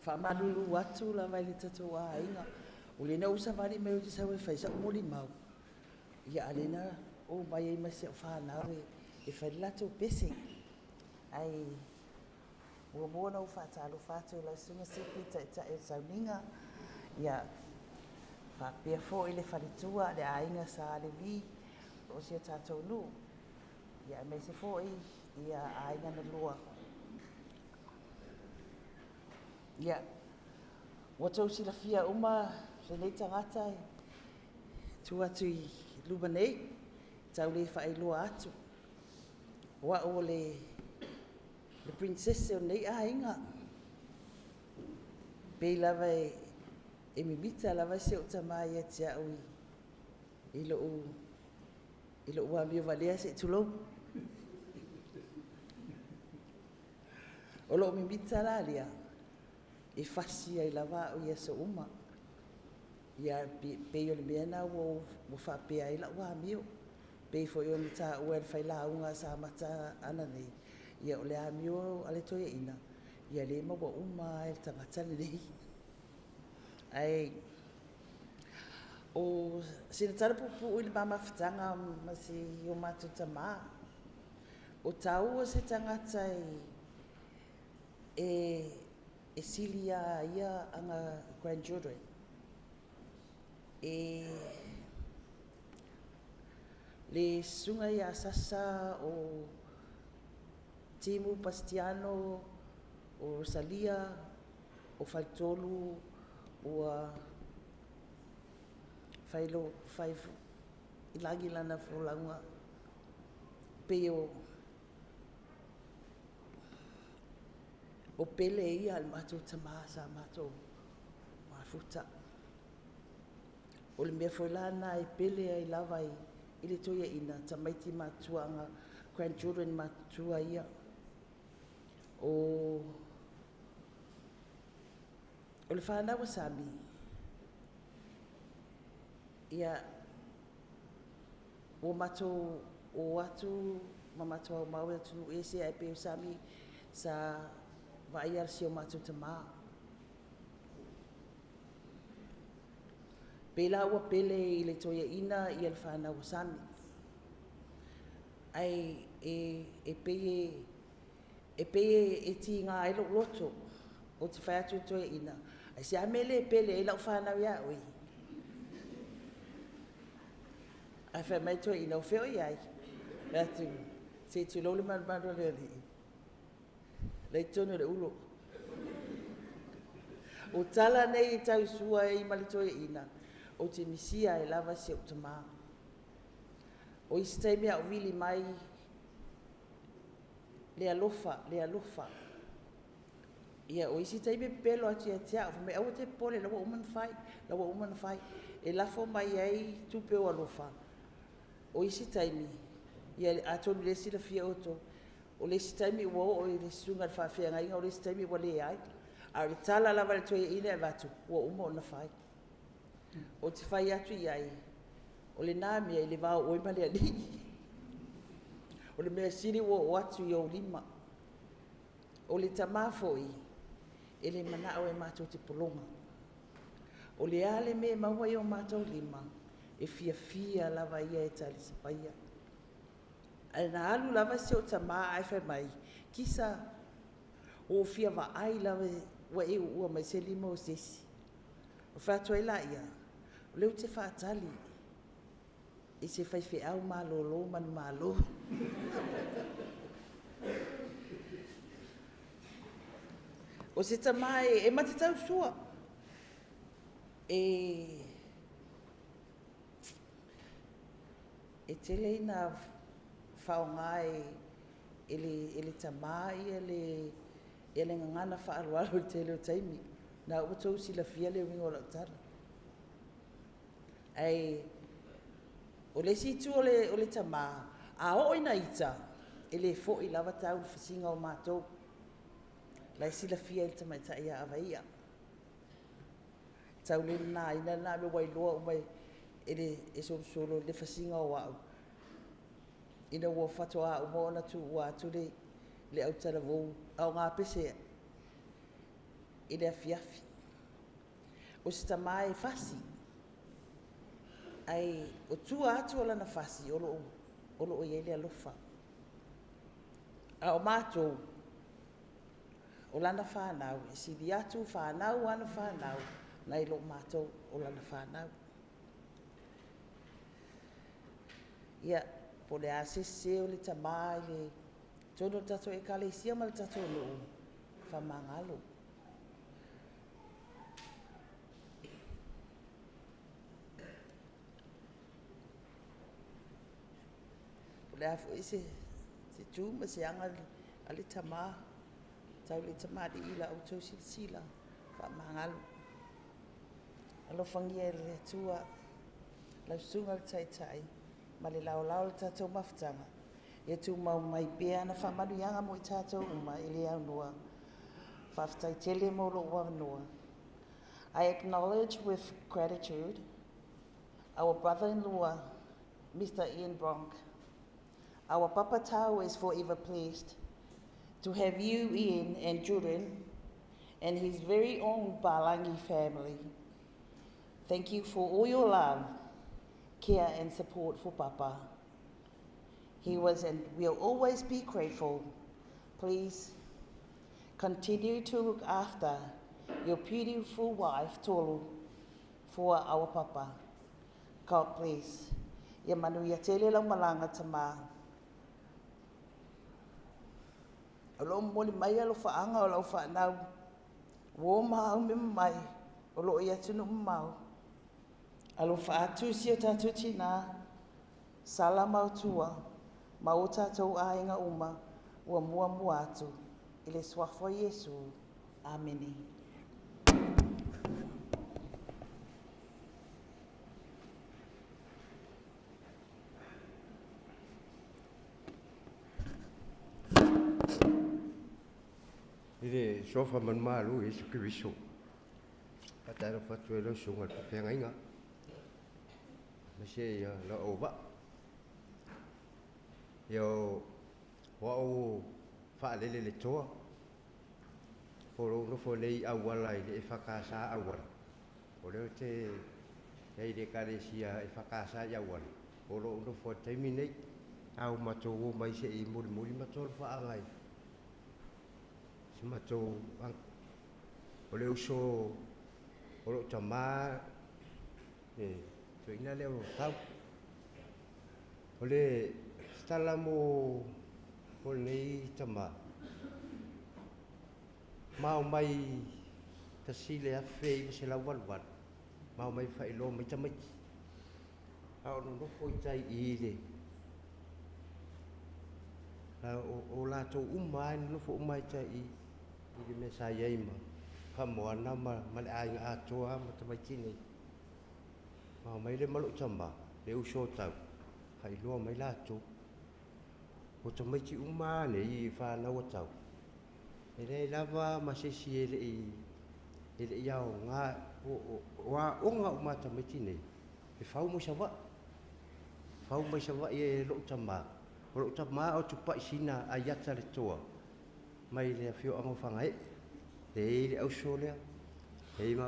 Faamalulu atu lava i le tatou aiga, o lea na ou savali mai ou te sau e fai sa'u molimau, ia a lea na ou omai ai ma si au fanau e fai le latou pese. Ae muamua ona ou faatalofa atu i lau Susuga Sipi, Taitai o le Sauniga, ia faapea foi le faletua, le aiga Sa Levi, o si o tatou nuu, ia aemaise foi ia aiga na lua. Ia, ua tou silafia uma lenei tagata e tu atu i luma nei, tau le faailoa atu. O au o le princess o lenei aiga. Pei lava e mimita lava si ou tama ia te au i lou amio valea se i tulou. O lou mimita la lea, e fasi ai lava au i aso uma. Ia, pei o le mea lena ua faapea ai lau amio. Pei foi ona taua e le failauga a Samata ananei, ia o le amio a le toeaina, ia lea e maua uma lava e le tagata lenei. Ae o sina tala puupuu i le ma mafutaga ma si o matou tamā. O tāua se tagata e sili ia ia aga grandchildren. E le susuga ia Sasa o Timu Bastiano o Rosalia o Faletolu ua fai i lagi lana folauga pei o pele ia a le matou tamā sa matou mafuta. O le mea foi la na e pele ai lava i le toeaina, tamaiti matutua aga grandchildren matutua ia. O le whanau a Sami, ia, ua matou o atu ma matou au mau e atunuu ese ae pei o Sami sa vaaia si o matou tamā. Pei la ua pele i le toeaina ia le whanau o Sami. Ai e pei e tiga ai lou loto o te whai atu i toeaina. Ai se a mea le pele ai lau whanau ia oe. Ai whai mai toeaina o feo i ai. Mea atu, se tulou le malumalu o le alii. Lei tonu le ulo. O tala nei e tausua ai ma le toeaina, o te misia e lava si ou tamā. O isi taimi a o vili mai le alofa, le alofa. Ia, o isi taimi pepelo atu ia te au, fai mai aua te popole, la ua uma ona fai, la ua uma ona fai. E lafo mai ai tupe o alofa. O isi taimi, ia atonu le silafia outou, o le isi taimi ua oo i le susuga i le faafeagaiga, o le isi taimi ua leai. A o le tala lava a le toeaina e avatu, ua uma ona fai. O te fai atu i ai, o lena mea i le vao oe ma le alii. O le mea sili ua oo atu i ou lima. O le tamā foi, e le manao e matou te pologa. O le a le mea e maua i o matou lima, e fiafia lava ia e talisapaia. Ae na alu lava si ou tamā ae fai mai, kisa, ua ou fia vaai lava ua e uua mai se lima o se isi. O fai atu ai la ia, o lea ou te faatali i se faifeau malolo manumalo. O se tamā e mate tausua, e tele ina whaonga e le tamā ia le gagana whaaloalo i tele o taimi. Nā ua tou silafia le uiga o lau tala. Ai, o le isi itu o le tamā, a oo ina ita, e le foi lava tau le fasiga o mātou. Lai silafia i le tamaitai ia Avaia. Tau le nā ina nā me wailoa umai e le e solosolo le fasiga o au. Ina ua whatoa uma ona tu ua atu le autalavou au ngā pese. i le afiafi. O se tamā e fasi, ae o tua atu o lana fasi o lo o, o lo o i ai le alofa. A o matou, o lana whānau, e sili atu whānau ana whānau, nai lo matou o lana whānau. Ia, po o le a se sese o le tamā i le tonu o le tatou ekalesia ma le tatou nuu, faamagalo. Po o le a foi se, se tu ma se aga a le tamā, tau le tamalii i la outou silasila, faamagalo. Alofagia e le Atua lau susuga i le Taitai ma le laolao o le tatou mafutaga, ia tumau mai pea ana faamanuiaga mo i tatou uma e le aunoa. Faafetai tele mo lou avanoa. I acknowledge with gratitude our brother-in-law, Mr. Ian Bronk. Our Papa Tau is forever pleased to have you, Ian, and Jordan, and his very own Balangi family. Thank you for all your love, care, and support for Papa. He was and will always be grateful. Please continue to look after your beautiful wife, Tolu, for our Papa. God bless. Ia manuia tele lau malaga tamā. O lo o momoli mai alofaaga o lau fanau, uō ma au mema mai o lo o i atunuu mamao. Alofa atu si o tatou tinā, Sala ma Otua, ma o tatou aiga uma ua muamua atu i le Suafa o Iesu. Amene. I le Suafa manumalo o Iesu Keriso, faatalofa atu ai lau Susuga i le Faafeagaiga, aemaise ia lau auvaa. Ia o au faalele le toa, po o lou nofo nei i auala i le EFKS auala, o lea ou te i ai i le Ekalesia EFKS i auala, o lou nofo i le taimi nei, a ua matou o mai se i molimoli matou alofaaga i si matou o le uso o lou tamā le toeaina lea o Tau. O le tala mo lenei tamā, ma omai 1988, ma omai faailoa mai tamaiti, a o nonofo i tai i le o latou uma lava e nonofo uma i tai i le mea sa i ai ma Famoana ma le aiga atoa ma tamaiti nei. Ma omai lea ma lou tamā, le uso o Tau, faailoa mai latou. O tamaiti uma lava nei i fanau a Tau, e leai lava ma se isi e le i aoga, o aoga uma a tamaiti nei, e fau mai Savaii. Fau mai Savaii e lou tamā. O lou tamā o Tupai Sina Aiata le toa mai le afioaga o Fagaee. E i ai le auso lea, e i ai ma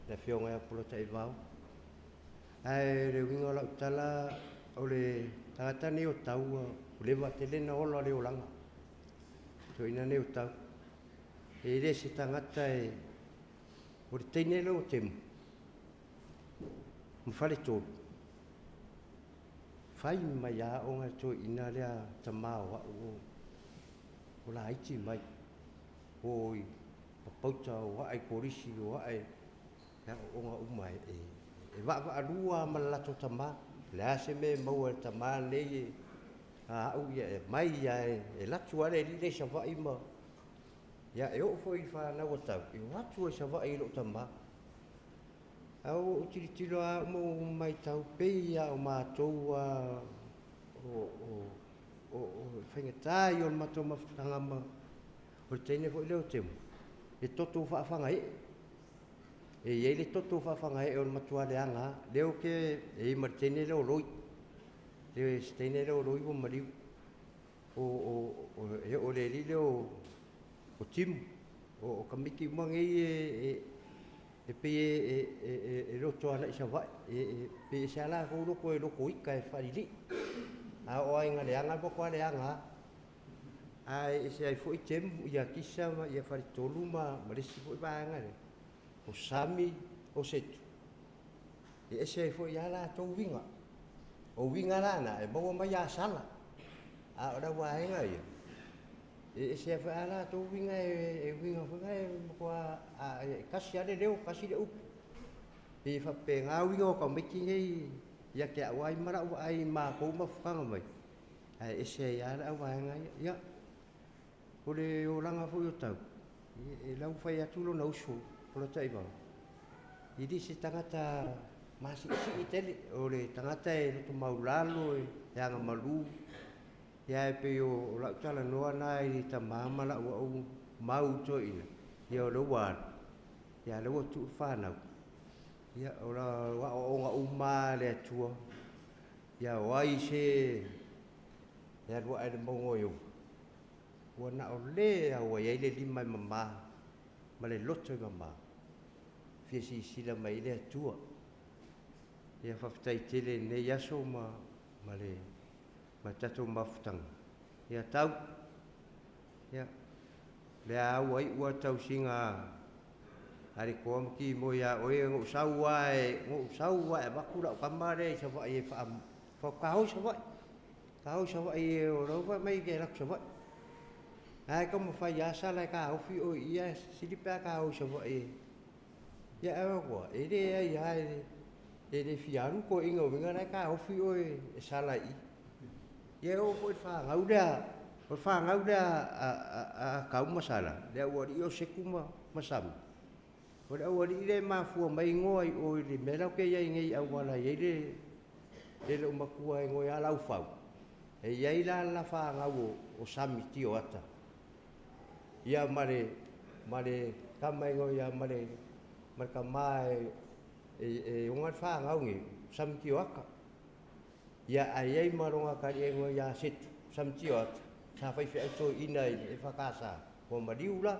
le afioga ia Polataivao. Ae o le uiga o lau tala, o le tagata nei o Tau, ua leva tele na ola le olaga. Toeaina nei o Tau. E le se tagata e, o le teine lea o Temu, ma Faletolu, fai mai aoga le toeaina lea tamā o au o laiti mai, o i Papauta, o ae i Kolisi, o ae i aoaoga uma e vaavaalua ma le latou tamā. O le a se mea e maua e le tamā lenei e a au ia e aumai ia e latu lava le alii lea i Savaii ma ia e oo foi i fanau a Tau, e o atu ai i Savaii i lou tamā. Ae ua ou tilotilo lava au ma ou matau pei lava o matou lava o le faigata ia o le matou mafutaga ma o le teine foi lea o Temu, e toto faafagaee. E i ai le toto faafagaee o le matua leaga lava. Lea ou te, e i ai ma le teine lea o Loi. Le se teine lea o Loi ua maliu. O, o, o, e oo i le alii lea o Timu, O tamaiti uma nei e pei e loto agai Savaii, e pei e ese lava latou loto e loto ita e faalilii. A oo lava ina leaga e matua leaga lava. Ae ese ai foi temu ia Kisa ma ia Faletolu ma le isi foi vaega lea, o Sami o Setu, e ese ai foi lava latou uiga. O uiga la na e maua mai ia Sala, a o le auvaega ia, e ese ai foi lava latou uiga e uiga foi na e matua e tasi lava le leo, tasi le upu. E pei e faapena uiga o tamaiti nei ia te au lava ia ma lau vaai i matou mafutaga mai, ae ese ai lava le auvaega ia. Ia, o le olaga foi o Tau, e lau fai atu lona uso o Polataivao, e le se tagata masiisii tele, o le tagata e loto maulalo, e agamalu, ia e pei o lau talanoa na i le tama ma lau au mau toeaina, ia o lea ua alu, ia lea ua tuu le fanau, ia o aoaoga uma lava a le Atua, ia o ai se e alu ae i le mauga o Ieova, ua na o le lava ua i ai le lima e mama ma le loto e mama, fia silasila mai ai le Atua. Ia faafetai tele i lenei aso ma le tatou mafutaga. Ia tau, ia, lea ua iu lava tausiga a le toa ma timo ia oe, na ou sau lava e avatu lau tama lea i Savaii e faatoa o i Savaii. Taofi Savaii o lau fai mai e alu atu Savaii. Ae taumafai lava sala e taofi oe i i, ae sili pe a taofi i Savaii. Ia ae ua e leai lava e le fia alu toeaiina o uiga la e taofi oe e sala i i. Ia e oo foi i le fanau lea, o le fanau lea a Tau ma Sala, le aualii o Seku ma Sami, o le aualii lea e mafua mai igoa i o i le mea la ou te i ai nei i auala e i ai le loomatua e igoa ia Laufau, e i ai la le fanau o Sami Tioata, ia ma le tama e igoa ia ma le tama e ona le fanau nei, Sami Tioata. Ia ae i ai ma lona atalii e igoa ia Setu, Sami Tioata, sa faifeau toeaina i le EFKS, ua maliu la.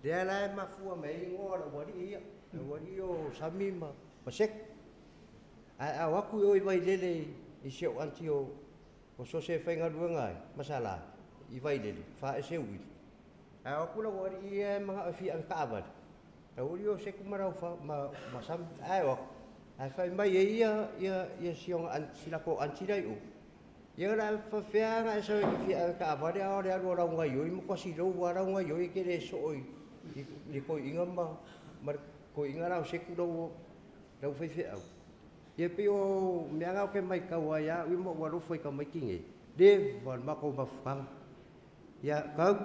Lea la e mafua mai ai igoa o le aualii ia, le aualii o Sami ma Setu. Ae a o atu i o i Vailele i si ou aunty o Sose e faigaluega ai, ma Sala, i Vailele, faaese uili. Ae o atu le aualii ia e manao e fia ave taavale, le aualii o Setu ma Laufau ma Sami, ae o atu, ae fai mai e ia si latou aunty la i o, ia o le a faapefea ona e sau e te fia ave taavale a o le alu o lau gaioi matua silou lava lau gaioi e te le soo i le toeaina ma le toeaina la o Setu lau faifeau. Ia pei o mea na ou te matau ai lava au ia ma ou alofa i tamaiti nei, leva le matou mafutaga. Ia tau,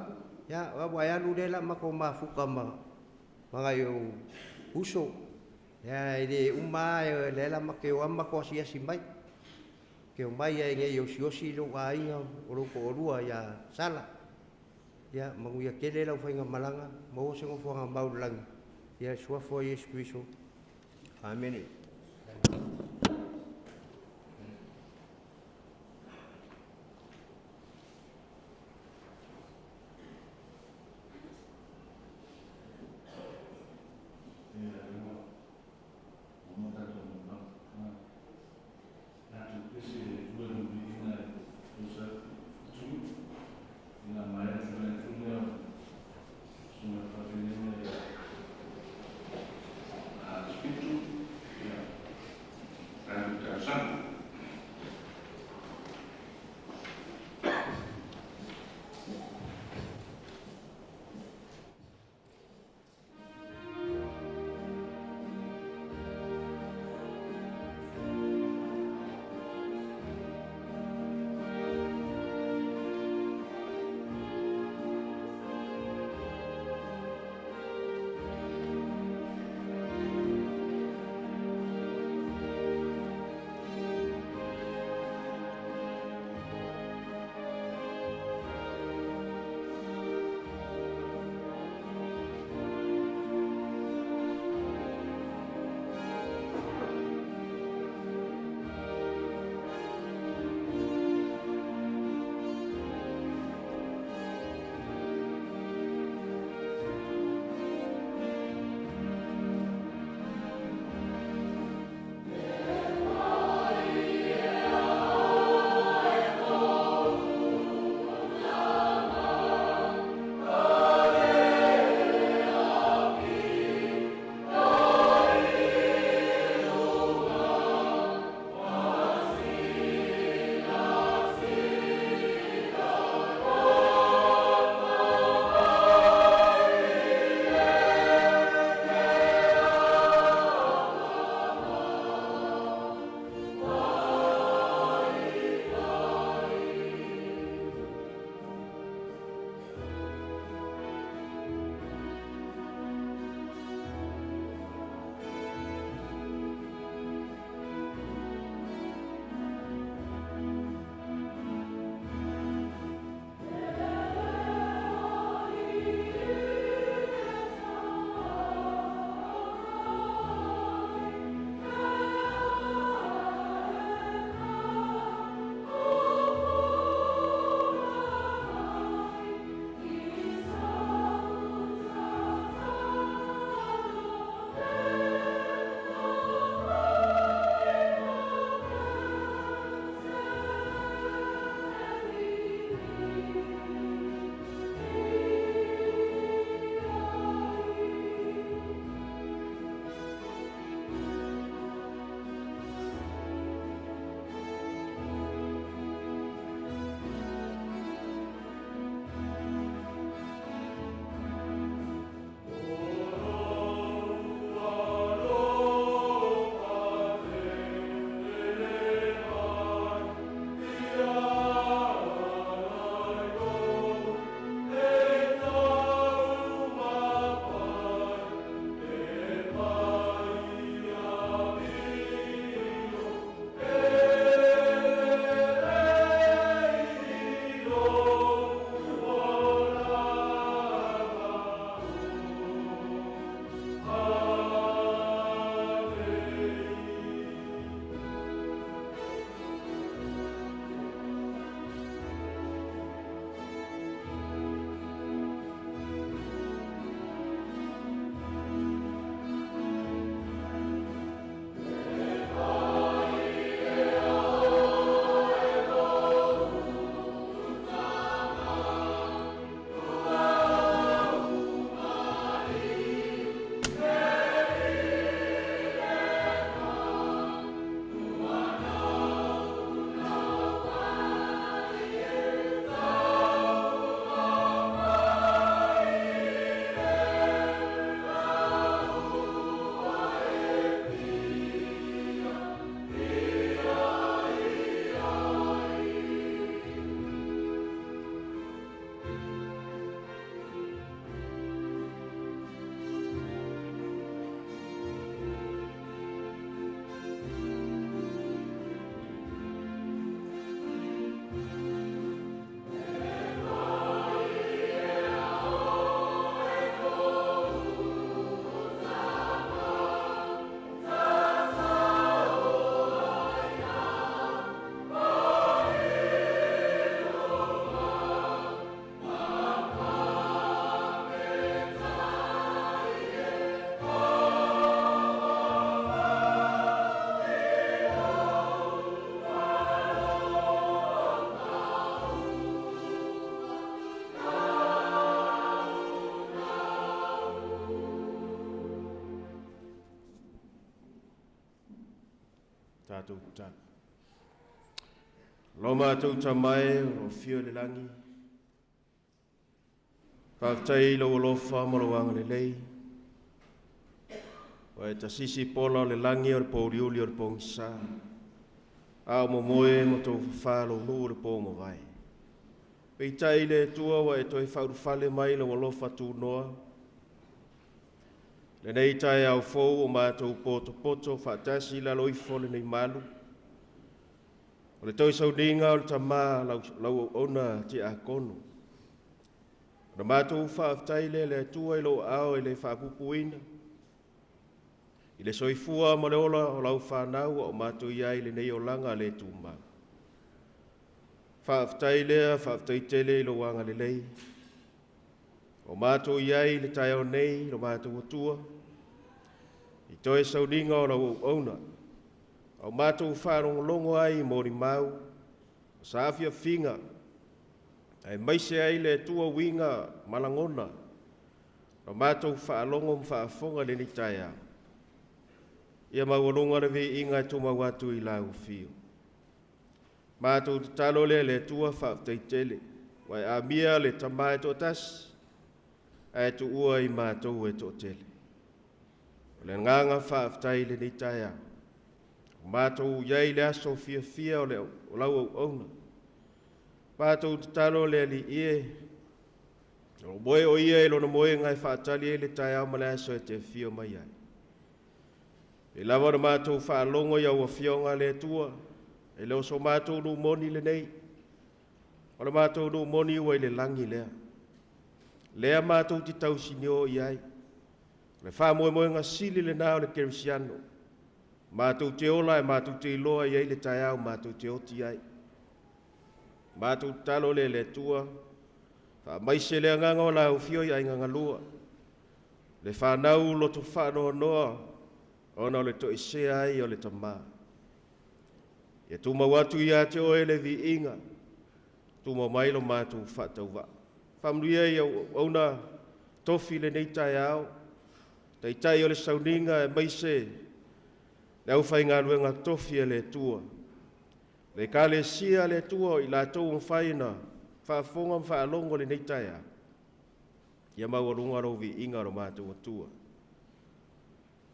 ia ua e alu lea o le a matou mafuta ma nai ou uso. Ia e le uma lava, o lea la matou te o lava ma matou asiasi mai. Te omai ai nei e osiosi lou aiga o lou toalua ia Sala. Ia manuia tele lau faigamalaga, maua se nofoaga mau i le lagi. Ia i le suafa o Iesu Keriso. Amene. Ia, ua uma tatou monotaga. Tatou pese i le Atua i lona viiga e tusa ai tu ina maea le tulai atu lea o le Susuga i le Faafeagaiga ia Fitu. Ia. Tatou tatalo. Lo matou tamae o lo o afio i le lagi, faafetai i lou alofa ma lou agalelei. Ua e tasisi pola o le lagi o le pouliuli o le pogisa, a o momoe ma tou fafā lou nuu i le po mavae. Peitai le Atua ua e toe faaulufale mai lou alofa tunoa, lenei taeao fou o matou potopoto faatasi i lalo ifo o lenei malu, o le toe sauniga o le Tamā lau auauna Tiakono. Na matou faafetai lea le Atua i lou aao e le faapupuina, i le soifua ma le ola o lau fanau ua o matou i ai i lenei olaga le tumau. Faafetai lea, faafetai tele i lou agalelei. O matou i ai i le taeao nei, lo matou Atua, i toe sauniga o lau auauna, a o matou faalogologo ai i molimau, o saafiafiga, aemaise ai le Atua uiga ma lagona, o matou faalogo ma faafofoga i lenei taeao. Ia maualuga le viiga e tumau atu i lau afio. Matou tatalo lea le Atua faafetai tele, ua e amia le Tama e toatasi, ae tuua i matou e toatele. O le agaga faafetai i lenei taeao. O matou i ai le aso fiafia o lau auauna. Matou tatalo le Alii e, o moe o ia i lona moega e faatali ai le taeao ma le aso e te afio mai ai. E lava ona matou faalogo i au afioga le Atua, e le o so matou numoni lenei, o le matou numoni ua i le lagi lea. Lea matou te tausinio i ai. O le faamoemoega sili lena o le kerisiano. Matou te ola e matou te iloa i ai le taeao matou te oti ai. Matou tatalo lea le Atua, faamaise le agaga o lau afio i aiga galua, le fanau loto faanoanoa ona o le toesea ai o le Tamā. Ia tumau atu ia te oe le viiga, tumau mai lo matou faatauvaa. Faamanuia i au auauna tofi lenei taeao, taitai o le sauniga aemaise le aufaigaluega tofi a le Atua. Le Ekalesia a le Atua o i latou ua mafai ona faafofoga ma faalogo i lenei taeao, ia maualuga lou viiga o lo matou Atua.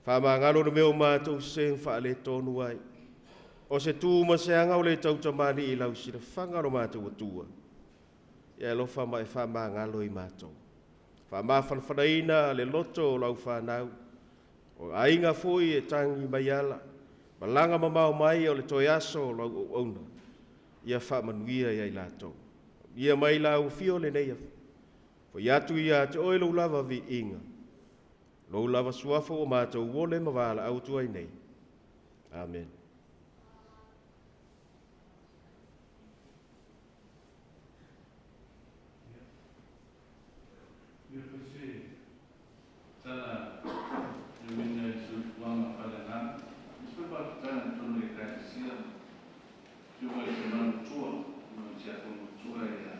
Faamagalo le mea o matou sese ma faaletonu ai. O se tu ma se aga o le tautamalii i lau silafaga lo matou Atua, ia alofa ma e faamagalo i matou. Faamafanafanaina le loto o lau fanau, o aiga foi e tagi mai ala, malaga mamao mai o le toe aso o lau auauna, ia faamanuia ia i latou. Ia mai lau afio lenei, foi atu ia te oe lou lava viiga, lou lava suafa ua matou ole ma valaau atu ai nei. Amen. Ia foi se tala e uiga i le soifuaga faaleagaga. E foi faafetai totonu o Ekalesia, Afioga i le Tamā Matua ma le Tiakono Matua ia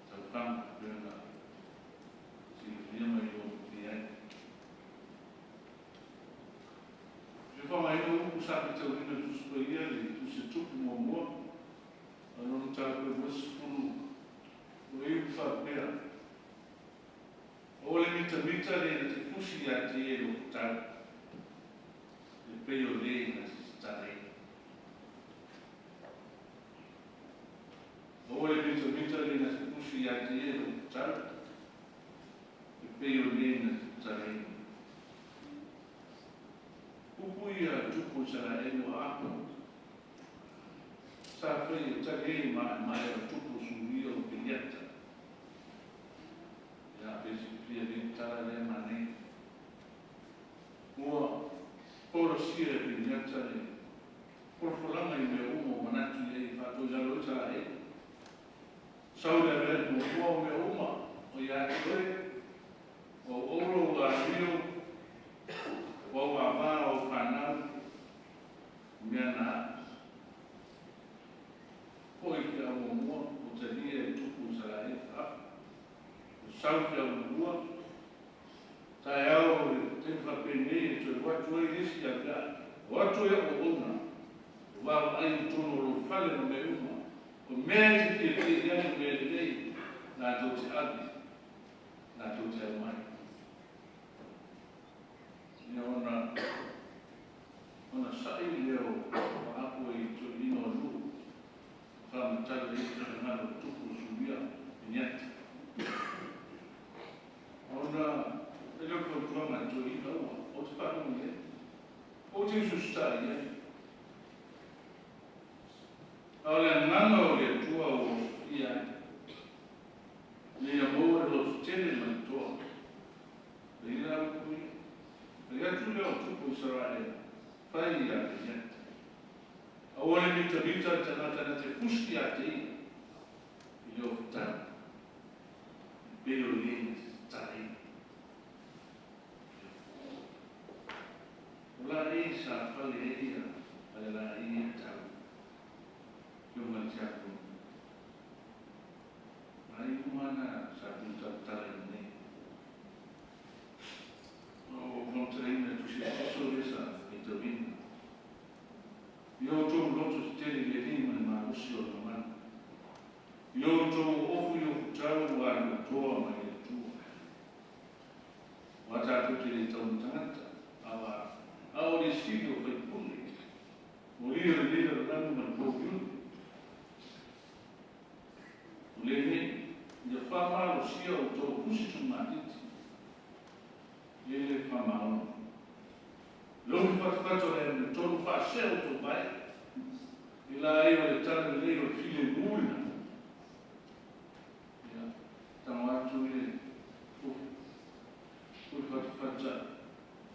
Taufaga, pei ona silafia ma iloa mulimuli ai. Fia faaaogaina upu sa faitauina i le Tusi Paia i le Tusi a Tupu muamua, o lona mataupu e 20, o i upu faapea, Aua le mitamita le na te tusi ia te ia i lou tatau, e pei o le na te tatalaina. Aua le mitamita le na te tusi ia te ia i lou tatau, e pei o le na te tatalaina. Upu ia a Tupu o Isaraelu a Apo, sa fai e tali ai maemae o Tupu o Suria o Peniata. Ia pe silafia nei tala lea manaia. Ua folasia e Peniata le folafolaga i mea uma o manatu i ai e faatoilalo ai Isaraelu. Sau le aveatu muamua o mea uma o ia te oe, o au auro ua amio, o au avā o au fanau, mea na aa. Foi ke au muamua o talia e Tupu o Isaraelu a. O sau ke au lua, taeao le taimi faapenei e toe atu ai le isi avea'i. O atu e o ona, o wā ai i tono o lo fale ma me uma, o mea te fia fia ia o mea lelei, nā tō te ave, nā tō te au mai. Ia ona, ona sa'i leo o apo i tō ino o nuu, whamatala i te ngalo tupu suia i niati. Ona, e leo fautuanga i tō ina ua, o te whanau e, o te ususta i e. A o le anganga o le atua o ia, le ia maua e lotu tele mai toa. Le ina au kui, le atu leo tupu Israel, fai ia te iata. A o le mita mita le tangata na te puski a te ia, i leo futau. Pe o le te tai. O la e sa fale e ia, a le la e ia tau. Ki o ngā tiako. Ai umana sa tū tala i nei. O whamtaraina tu se tiso le sa i te wina. I o tō loto te tele le ri ma le marusi o le mana. I o tō ofu i o kutau wa i o toa mai e tua. Wa tātou te le tau tangata. Awa, ao le sili o whai pune. O ia le lera le langu ma le pōkiuni. O le nei, ia whamaro sia o tō kusi tu mātiti. E le whamaono. Lomi whatapato le me tōnu whaasea o tō mai. I la e o le tala le o le file mūina. Ia, tango atu e ui whatawhata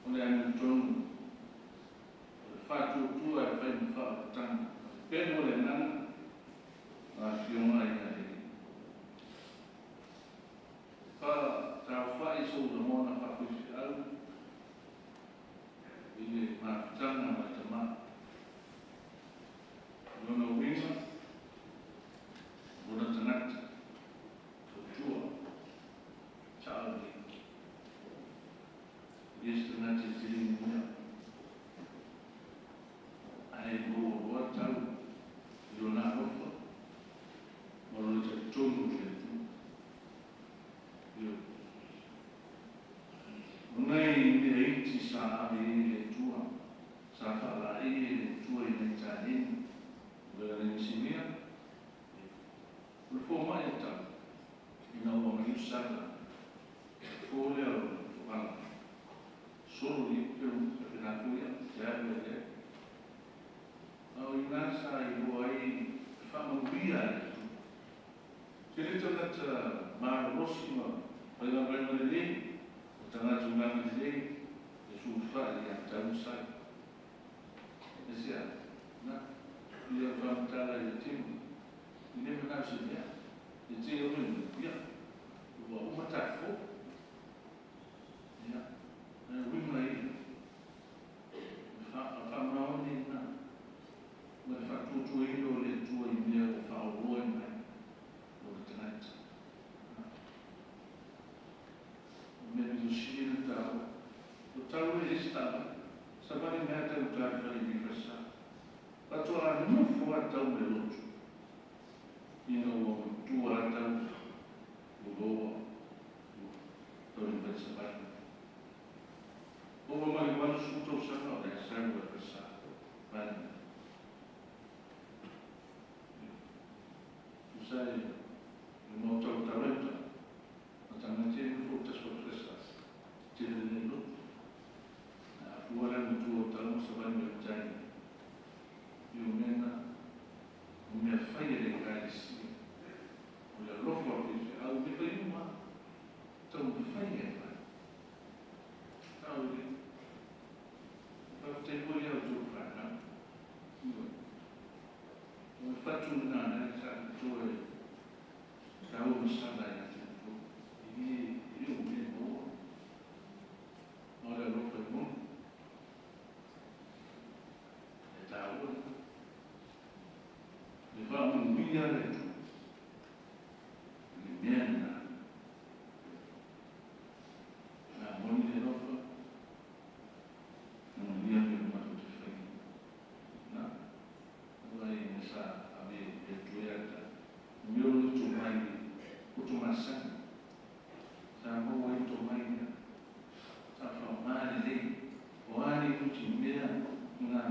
o le anu tonu. O le whātuatua e whai ma whaapatanga. Pēnu o le nana, a whionga i a e. Wha tāu whai so le mona whawhiwhi au i le mafutanga mai te maa. Lona uinga, lona tangata, tautua, tau le. Yes tangata te ringa mea. Ai maua roa tau, i lona alofa, ma lona talitonu i le Atua. Io. O nei mea iti sa ave i le Atua, sa whaalae i le Atua i nei tāheni, o le aleni simia, o le fō mai e tau, i ngā ua mai usaka, fō lea o le whakala. Solo i peo ka pena kuia, te ahu e lea. Au i ngā sa i roa i whamauia e Atua. Te le tangata marosi ma whainga whainga le lei, o tangata unganga le lei, e sūwha i a tau sai. E sea, na, ia whamatala i a timu, i ne mana se mea, e te o me ia, ua umata fō. Ia, e winga i, whamao nei na, ma le whatutua o le tua i mea o whaoroa i mai, o le tangata. O mea mi sili na tau, o tau e hisi tau, sa vale mea tau tāri whare mi whasa. Patoa nufo a tau me lotu. Ina ua tua a tau, o loa, o tau ni whai sa. O wa mai wanu su tau sanga o le sau e whasa. Vale. Usai, le mau tau taweta, ma tanga te nufo taso whasa, te le le lotu. A fuara ni tua o tau sa vale mea tai. I o mena, o mea whai e le kālisia. O le alofa o te au me whai uma, tau me whai e whai. Tau le, whai te hoi au tō whanau. O le whatu nā nā sa tō e, tau masala i a te tō. I e o mea moa. O le alofa i monu. E tāua. Le whaamanuia le tū. Le mea nā. Nā moni le alofa. Nā manuia me o matou te whai.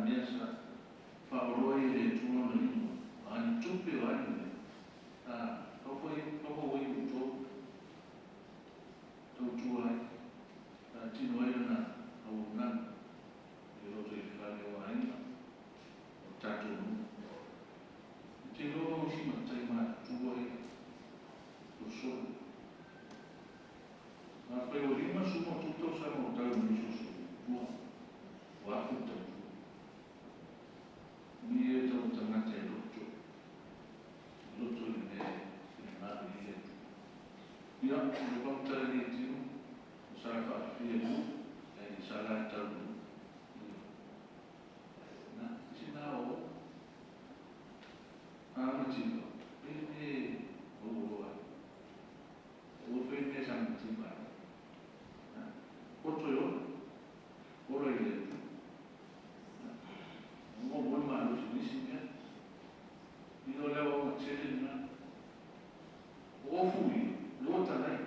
mea sa faaoloa ai e le Atua lona lima, o a ni tupe o a ni mea, a, pau foi outou tautua ai, faatino ai lana auaunaga i lotoifale o aiga o tatou nuu. E te iloa o isi matai matutua ia sosolo. Afai ua 53 tausaga o tau mai sosolo tua, ua afu le tautua. Ni e tau tagata e loto, loto i le mea e finagalo i ai le Atua. Ia, o le faamatala nei tino, o sa faafia nuu, ae sa la tau nuu. Na, isi na o, a mativa, pe me o o ai. Ua pe me sa mativa ai. Poto e ora, ora i le Atua. Mo mo malosi nisi mea. Ina o lea o tele na. O ofu i, lo talai.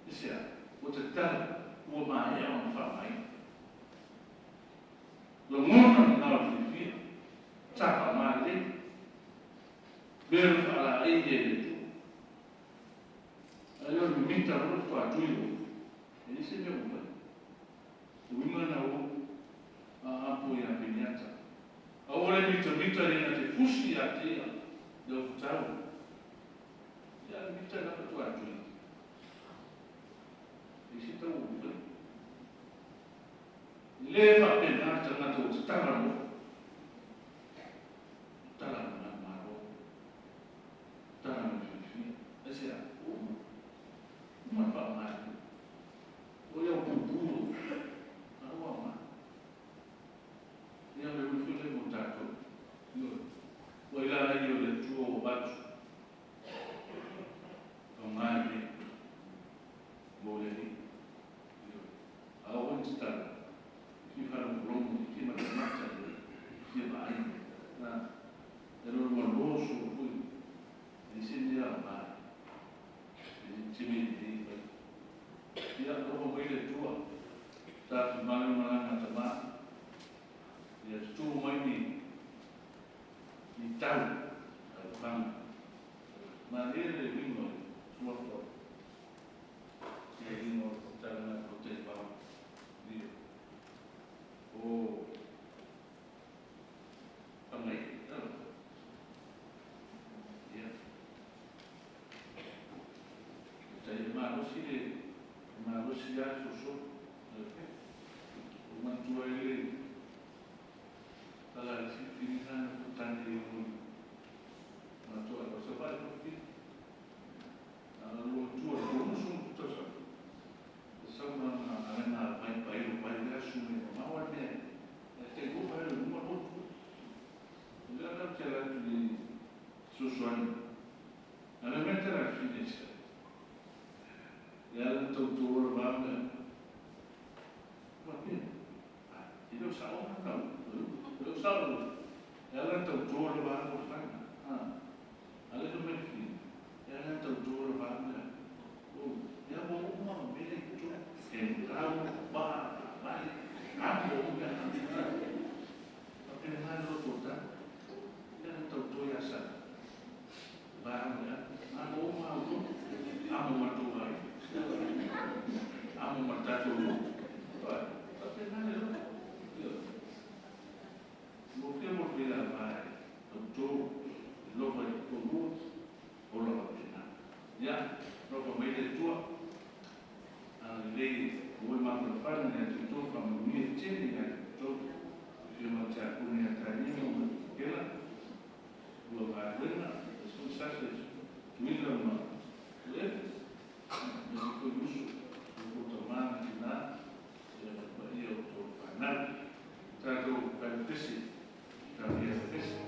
Ise a, o te tala, ua maea ona faamaina. Lagona na o le fiafia, sa faamalelei. Mea le faalaei e le Atua. Ai o le mimita o le faatui o. E le se mea ua fai. Uiga na o a apo ia Peniata. A o le mitamita le na te fusi ia te ia, le o futau. Ia le mita na faatui. E se tau ua fai. Le faapena tagata o te tala mo. Tala mo nā maro. Tala mo fiafia. E se a, uma. Uma whaamai. O ia o pupuru. A ua ma. Ia le ui le mo tātou. Io. Ua ila ai o le tua o batu. O ngai me. Mo le ni. Io. A o te tala. Ki whara mo rongo, ki mata mata, ki ma ai. Na. E lo ma loso pui. E se ni a mai. E te me ni mai. Ia roho mai le tua. Ta fi manu malanga tama. Ia tu mai ni ni tau au panga. Ma le le wingo tua to. Ia wingo tala na ko te pa. Ni o pangai. Ia. Tai malosi le malosi ia soso. O mantua ile tala le si finisa na futane i o matua o sa vai no fi. A lo tua ko no su to sa. Sa ma na ale na vai vai o vai le su me ma wa me. E te go vai no ma no. Le la te la ni soso ani. Ale mette la finisa. Ia le tau tu ora va me. Ma che? Ah, i leo sa o na. Leo sa o. Ia le tau tu ora va mo fa. Ah. Ale no me fi. Ia le tau tu ora va me. O, ia mo uma me le tu. E tau ba ba. A mo me. Pa pe na lo to ta. Ia le tau tu ia sa. Ba me. A mo ma o. A mo ma tu ai. A mo ma ta tu. Pa pe na le lo. Mo ke mo fi la vai. Tau tu. Lo vai tu lu. O lo va pena. Ia, ropa mai le tua. A le o ma ko fa ne tu tu fa mo mi te ni ya tu. Fi ma cha ku ni ta ni mo ke la. Ua va wena, su sa se tu ila ma. Le. Me ko yusu. O to ma ni na. E pa ia o to pa na. Ta ko pa pesi. Ta ia pesi.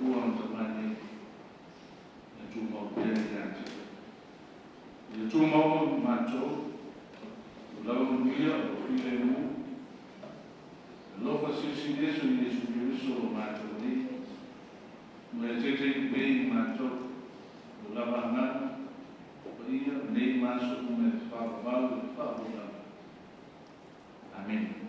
Atua ma tamalii, ia tumau pea ia te Oe. Ia tumau ma matou, o lava manuia o lou filemu, alofa silisili ese o Iesu Keriso lo matou Alii, ma ia taitaiina pea i matou, o lava agaga paia o nei ma aso uma e faavavau i le faavavau. Amene.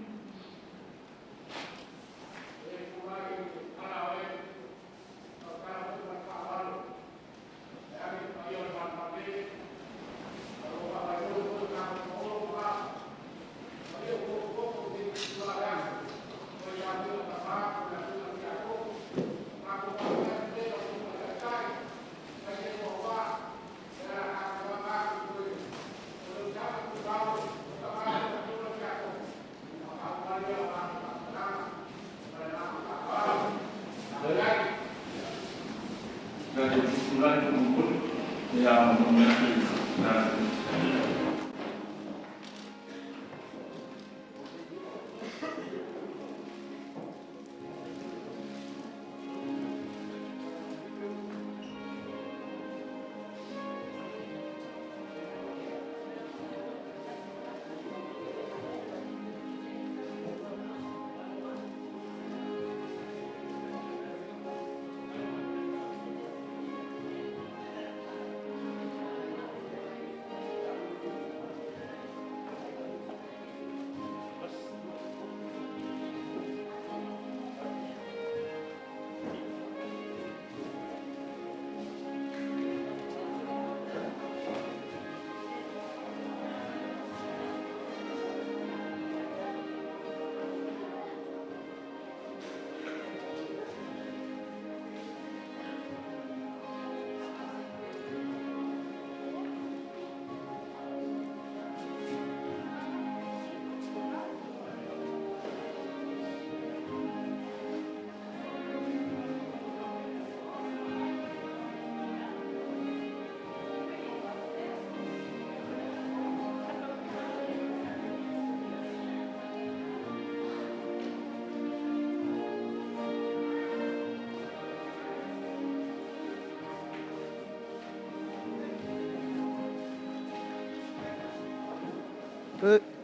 Tatou tutulai faamolemole ia momoli atu i le